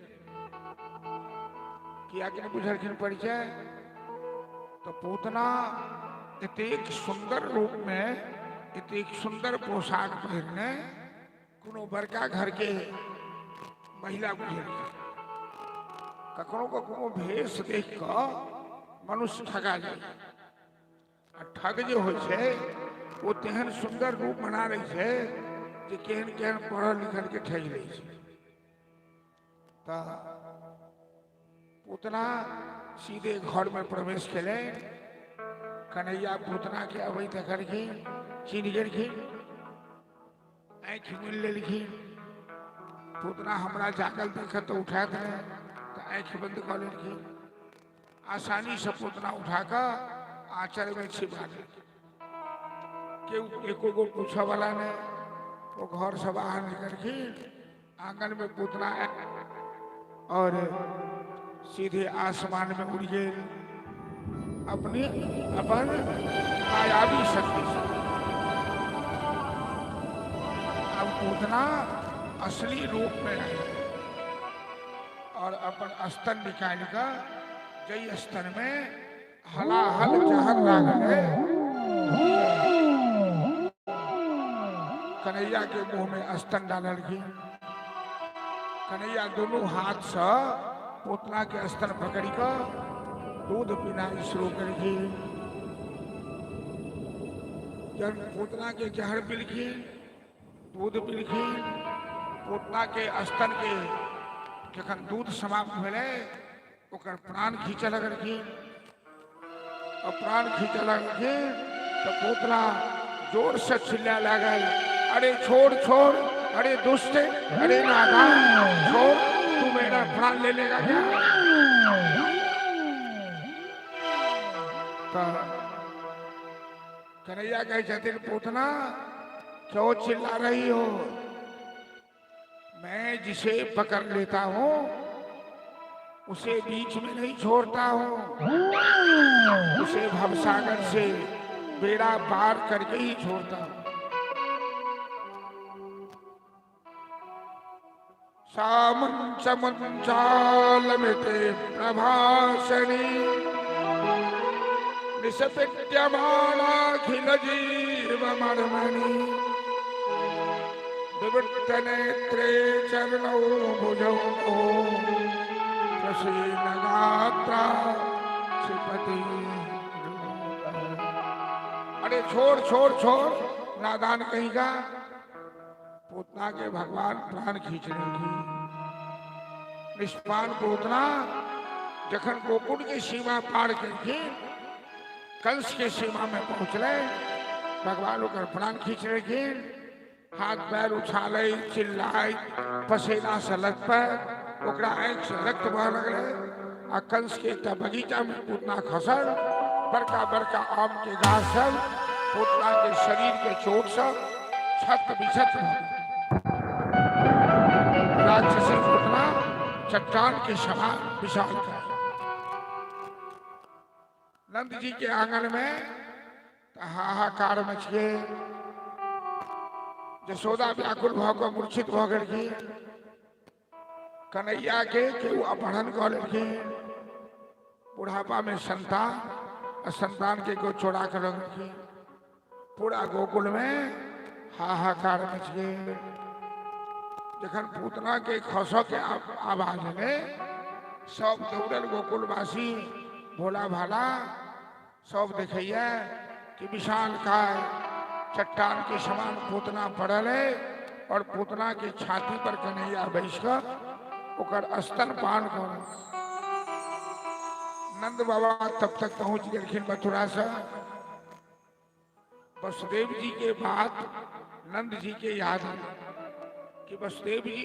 किया कि नहीं पूछलखिन परिचय? तो पूतना एतेक सुंदर रूप में एतेक सुंदर पोशाक पहिरने कोनो बड़का घर के महिला बुझेलखिन। कखनो कखनो भेष देख कऽ मनुष्य ठगा जाइ, आ ठग जे होइ छै ओ तेहन सुंदर रूप बना लै छै जे केहन केहन पढ़ल लिखल के ठगि लै छै। तऽ पूतना सीधे घर में प्रवेश केलनि। कन्हैया पूतना के अबैत देखलखिन, चिन्ह गेलखिन, आँखि मिल लेलखिन। पूतना हमरा जागल देखत तऽ उठायत नहि, तऽ आँखि बंद कऽ लेलखिन। आसानी से पूतना उठा कऽ आंचर में छिपा लेलखिन। केओ एको गो पूछऽ वाला नहि। ओ घर से बाहर निकलखिन, आंगन में पूतना और सीधे आसमान में उड़ गेल अपने अपन मायावी शक्ति से। अब पूतना असली रूप में आयल और अपन स्तन निकालि कऽ जै स्तन में हलाहल जहर लागल है, कन्हैया के मुंह में स्तन डाललखिन। कन्हैया दोनों हाथ से पूतना के स्तन पकड़ि कऽ दूध पीनाइ शुरू केलखिन। जब पूतना के जहर पिलखिन, दूध पिलखिन, पूतना के स्तन के जखन दूध समाप्त भेलै, ओकर प्राण खींचऽ लगलखिन। और प्राण खींचऽ लगलखिन तऽ पूतना जोर से चिल्ला लागल, अरे छोड़ छोड़, अरे दुष्ट, अरे नादान, छोड़, तू मेरा प्राण ले लेगा क्या? तऽ कन्हैया कहै छथिन, पूतना क्यों चिल्ला रही हो? मैं जिसे पकड़ लेता हूं उसे बीच में नहीं छोड़ता हूं, उसे भवसागर से बेड़ा पार करके ही छोड़ता हूं। सामुंच मुंचालमिते प्रभासनी निसपिट्यमानाखिल जीव मर्मणि विवृत नेत्रे चरणौ भुजौ प्रसीन गात्रा क्षिपति। अरे छोड़ छोड़ छोड़, नादान कहीं का। पूतना के भगवान प्राण खींच लेलखिन। निष्पान पूतना जखन गोकुल के सीमा पार केलखिन, कंस के सीमा में पहुंचले, भगवान ओकर प्राण खींच लेलखिन। हाथ पैर उछालै, चिल्लाइ, पसेना से लथपथ, ओकरा आँखि से रक्त बह लगलै आ कंस के एकटा बगीचा में पूतना खसल। बड़का बड़का आम के गाछ सब पूतना के शरीर के चोट सब छत बिछत भऽ गेल। राक्षसी पूतना चट्टान के समान विशाल काय। नंद जी के आंगन में हाहाकार मच गेल। यशोदा व्याकुल भऽ कऽ मूर्छित भऽ गेलखिन। कन्हैया के केओ अपहरण कऽ लेलखिन। बुढ़ापा में संतान आ संतान के केओ चोरा कऽ लऽ गेलखिन। पूरा गोकुल में हाहाकार मच गेल। जखन पूतना के खसऽ के आवाज एलै, सब दौड़ल गोकुलवासी, भोला भाला सब देखैया कि विशाल काय चट्टान के समान पूतना पड़ल है और पूतना के छाती पर कन्हैया बैस कऽ ओकर स्तन पान कऽ। नंद बाबा तब तक पहुंच गेलखिन मथुरा से। वसुदेव जी के बात नंद जी के याद है कि वसुदेव जी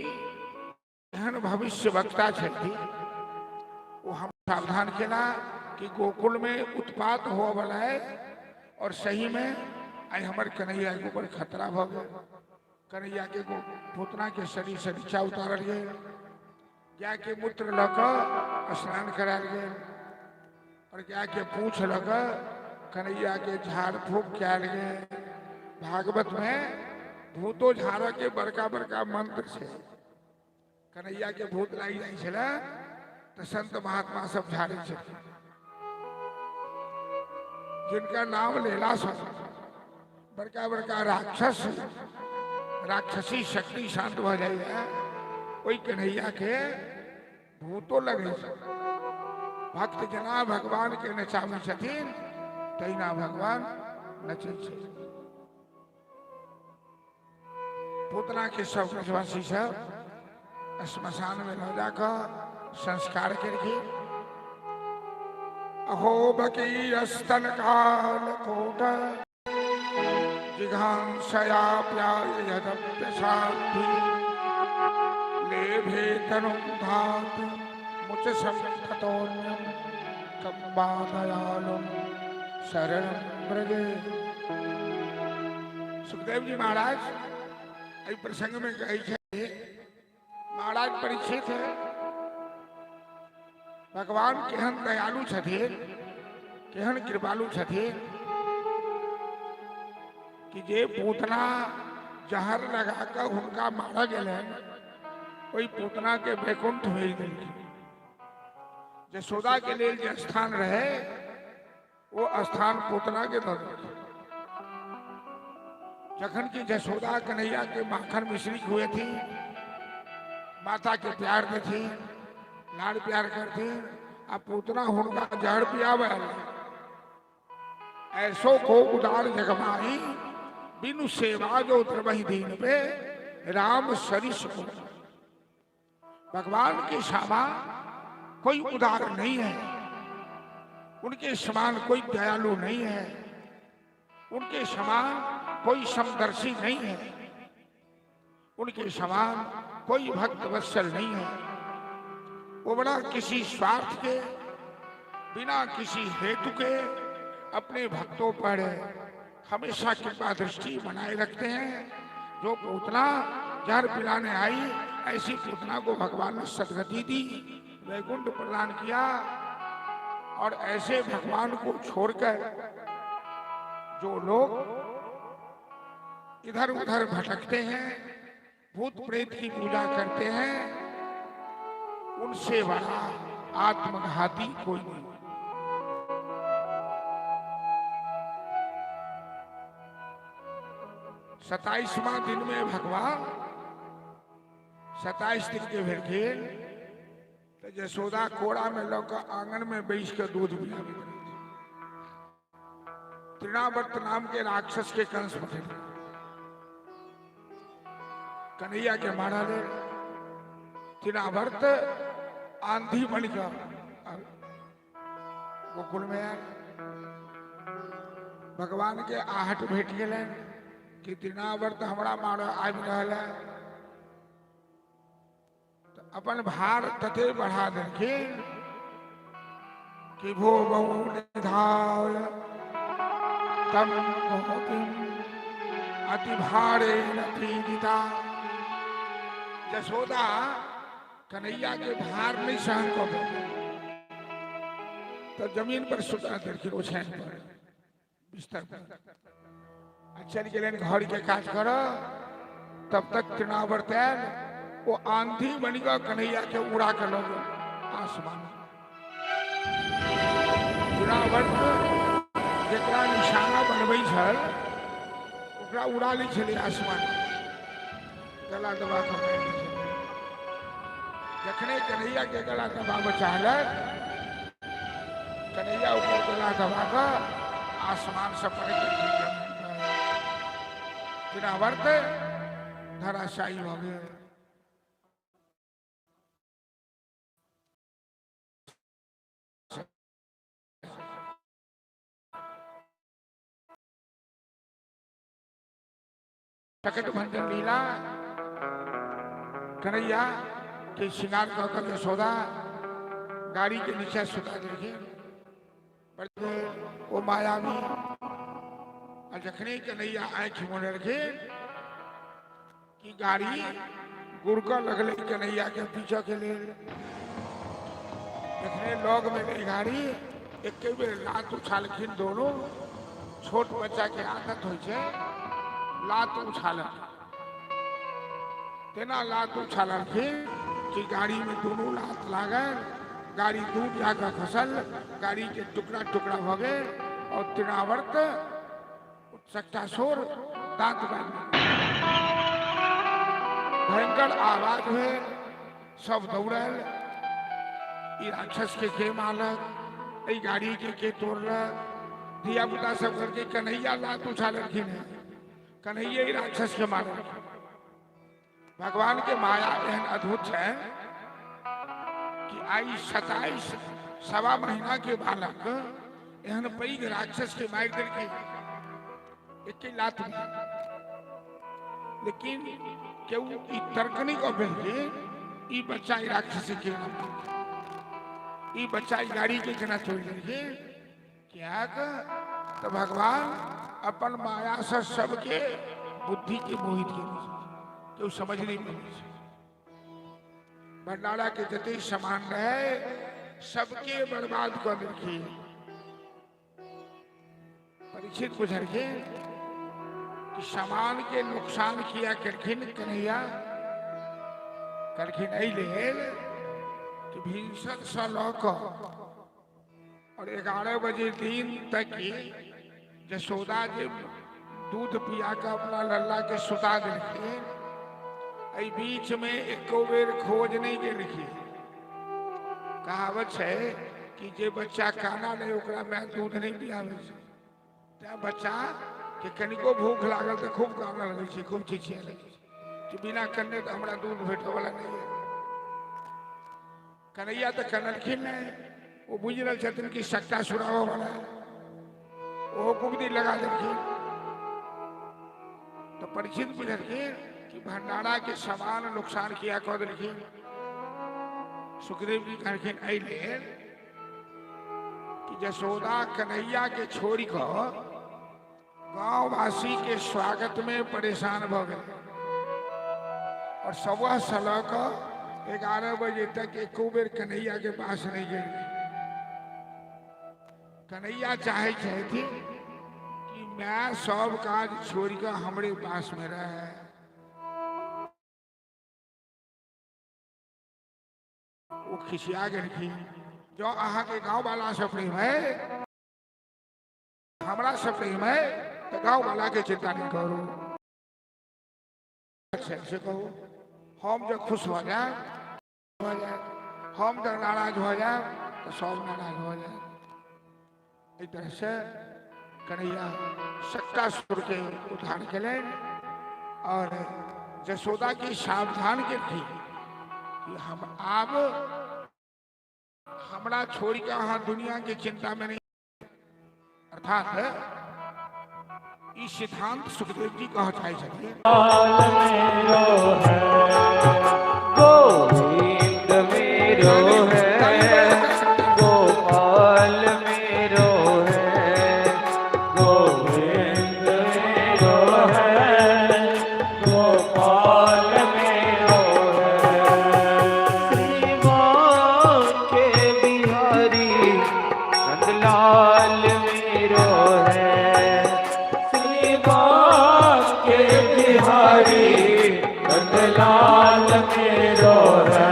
एहन भविष्य वक्ता छथिन, वो हम सावधान केला कि गोकुल में उत्पात होअ वाला है और सही में आइ हमर कन्हैया के ऊपर खतरा भऽ गेल। कन्हैया के पूतना के शरीर से नीचा उतारल गेल, गाय के मूत्र लऽ कऽ स्नान करायल गेल और गाय के पूछ लऽ कऽ कन्हैया के झाड़ फूक कयल गेल। भागवत में भूतो झाड़ के बड़का बड़का मंत्र छै। कन्हैया के भूत लागि जाइ छलै तऽ संत महात्मा सब झाड़ै छथिन, जिनका नाम लेला सँ बड़का बड़का राक्षस राक्षसी शक्ति शांत भऽ जाइए। ओहि कन्हैया के भूतो लगै छै। भक्त जेना भगवान के नचाबै छथिन तहिना भगवान नचै छै। पूतना के सब ब्रजवासी सब श्मशान में लऽ जाकऽ संस्कार केलखिन। अहो बकी स्तन काल कोट जिघांसया प्यायदप्यसाधि लेभे तनुं धातु मुच संततोऽन्यं कम्बा दयालुं शरणं व्रजे। सुखदेव जी महाराज एहि प्रसंग में कहै छै, महाराज परीक्षित है, भगवान केहन दयालु छथिन, केहन कृपालु छथिन कि जे पूतना जहर लगा कऽ हुनका मारऽ गेलनि, ओहि पूतना के वैकुंठ भेज देलखिन। यशोदा के लेल जे स्थान रहे वो स्थान पूतना के दऽ देलखिन। जखन कि यशोदा कन्हैया के माखन मिश्री खुएथिन, माता के प्यार देथिन, लाड़ प्यार करथिन, आ पूतना हुनका जहर पियावे। ऐसो को उदार जगमाई बिनु सेवा जो द्रवहि दीन पे राम सरिस को। भगवान के सामा कोई उदार नहीं है, उनके समान कोई दयालु नहीं है, उनके समान कोई समदर्शी नहीं है, उनके समान कोई भक्त वत्सल नहीं है। वो बड़ा किसी स्वार्थ के, बिना किसी हेतु के अपने भक्तों पर हमेशा कृपा दृष्टि बनाए रखते हैं। जो पूतना जहर पिलाने आई, ऐसी पूतना को भगवान ने सदगति दी, वैकुंठ प्रदान किया। और ऐसे भगवान को छोड़कर जो लोग इधर उधर भटकते हैं, भूत प्रेत की पूजा करते हैं, उनसे बड़ा आत्मघाती कोई नहीं। 27वां दिन में भगवान 27 दिन के भेलखिन तो यशोदा कोड़ा में लऽ कऽ आंगन में बैस के दूध पियाबैत रहथिन। तृणावर्त नाम के राक्षस के कंस पठेलखिन। कन्हैया के मारा ले तृणावर्त आंधी बन के गोकुल में आयल। भगवान के आहट भेट गेलनि कि तृणावर्त हमरा मारऽ आबि रहल है। तो अपन भार तते बढ़ा देलखिन कि भो बहु निधाल तम भोतिम अति भारे पीड़िता। जसोदा कन्हैया के भार नहीं सहन कऽ पेलखिन तो जमीन पर सुता देलखिन, ओछाइन पर, बिस्तर पर, आ चलि गेलनि घर के काज करऽ। तब तक तृणावर्त आयल, ओ आंधी बनि कऽ कन्हैया के उड़ा कऽ लऽ गेल आसमान। तृणावर्त जकरा निशाना बनबै छल ओकरा उड़ा लै छलै आसमान, गला दबा कऽ मारि लै छलै। जखने कन्हैया के गला दबाबऽ चाहलक, कन्हैया ओकर गला दबा कऽ आसमान से पड़ि गेलखिन जमीन पर। तृणावर्त धराशायी भऽ गेल। शकट भंजन लीला, कन्हैया के श्रृंगार कऽ कऽ यशोदा गाड़ी के नीचे सुता देलखिन। ओ मायावी, आ जखने कन्हैया आँखि मुनलखिन कि गाड़ी गुड़कऽ लगलै कन्हैया के पीछा के लेल। जखने लग में गई गाड़ी, एके बेर लात उछालखिन दोनों। छोट बच्चा के आदत होइ छै लात उछालक, तेना लात उछालखिन कि गाड़ी में दोनों लात लागल, गाड़ी दूर जाकर खसल, गाड़ी के टुकड़ा टुकड़ा भऽ गेल और तृणावर्त शकटासुर दांत बाजि गेल। भयंकर आवाज भेल, सब दौड़ल, ई राक्षस के मारलक, एहि गाड़ी के तोड़लक। धिया पुता सब करके कन्हैया लात उछालखिन है, कन्हैया ही राक्षस के मारलखिन। भगवान के माया एहन अद्भुत है कि आई 27 सवा महीना के बालक एहन पैघ राक्षस के मारि देलखिन एके लात में। लेकिन केहू ई तर्क नहीं कऽ पेलखिन ई बच्चा ई राक्षस के केना, ई बच्चा ई गाड़ी के केना तोड़ि देलखिन। किएक तऽ भगवान अपन माया से सबके बुद्धि के मोहित केने छै, केहू समझ नहीं पाबै छै। भंडारा के जते सामान रहे सबके बर्बाद कऽ देलखिन। परीक्षित पुछलखिन कि सामान के नुकसान किया केलखिन कन्हैया? कहलखिन एहि लेल कि भिनसर से लऽ कऽ और 11 बजे दिन तक जसोदा जे दूध पिया कऽ अपना लल्ला के सुता देलखिन, एहि बीच में एको बेर खोज नहीं गेलखिन। कहावत छै कि जे बच्चा काना नहीं ओकरा माय दूध नहीं पियाबै छै, तैं बच्चा के कनिको भूख लागल तऽ खूब कानऽ लगै छै, खूब चिचिया लगै छै कि बिना कनने तऽ हमरा दूध भेटयवला नहीं है। कन्हैया तऽ कनलखिन नहीं, ओ बुझि रहल छथिन कि सट्टा सुराबऽ वाला है, ओहो कुबदी लगा देलखिन। तो परीक्षित बुझलखिन कि भंडारा के सामान नुकसान किया कऽ देलखिन। सुखदेव जी कहलखिन एहि लेल कि जसोदा कन्हैया के छोड़ि कऽ गाँववासी के स्वागत में परेशान भऽ गेल और सवा से लऽ कऽ 11 बजे तक एको बेर कन्हैया के पास नहीं गेल। कन्हैया चाहे छथिन कि मैं सब काज छोड़ि कऽ हमरे पास में रहे। ओ खिसिया गेलखिन, जो अहाँके गाँव वाला से प्रेम है, हमरा से प्रेम है, तो गाँव वाला के चिंता नहीं करू। अच्छा से कहू, हम जब खुश हो जाए, हम जब नाराज हो जाए तो सब नाराज हो जाए। एहि तरह से कन्हैया शकटासुर के उद्धार केलनि और जसोदा की सावधान केलखिन कि हम आब हमरा छोड़ के अहाँ दुनिया के चिंता में नहीं। अर्थात ई सिद्धांत सुखदेव जी कह चाहे छथिन। गोविंद मेरो है, गोपाल मेरो है, गोविंद मेरो है, गोपाल मेरो है। श्रीमान के बिहारी नंदलाल मेरो है, श्रीमान के बिहारी नंदलाल मेरो है,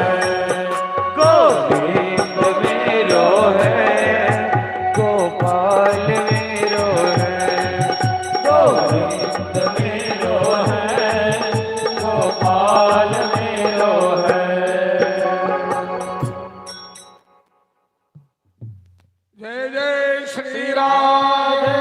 गोविंद मेरो है, गोपाल मेरो है, गोविंद मेरो है, गोपाल मेरो है। जय जय श्री राम।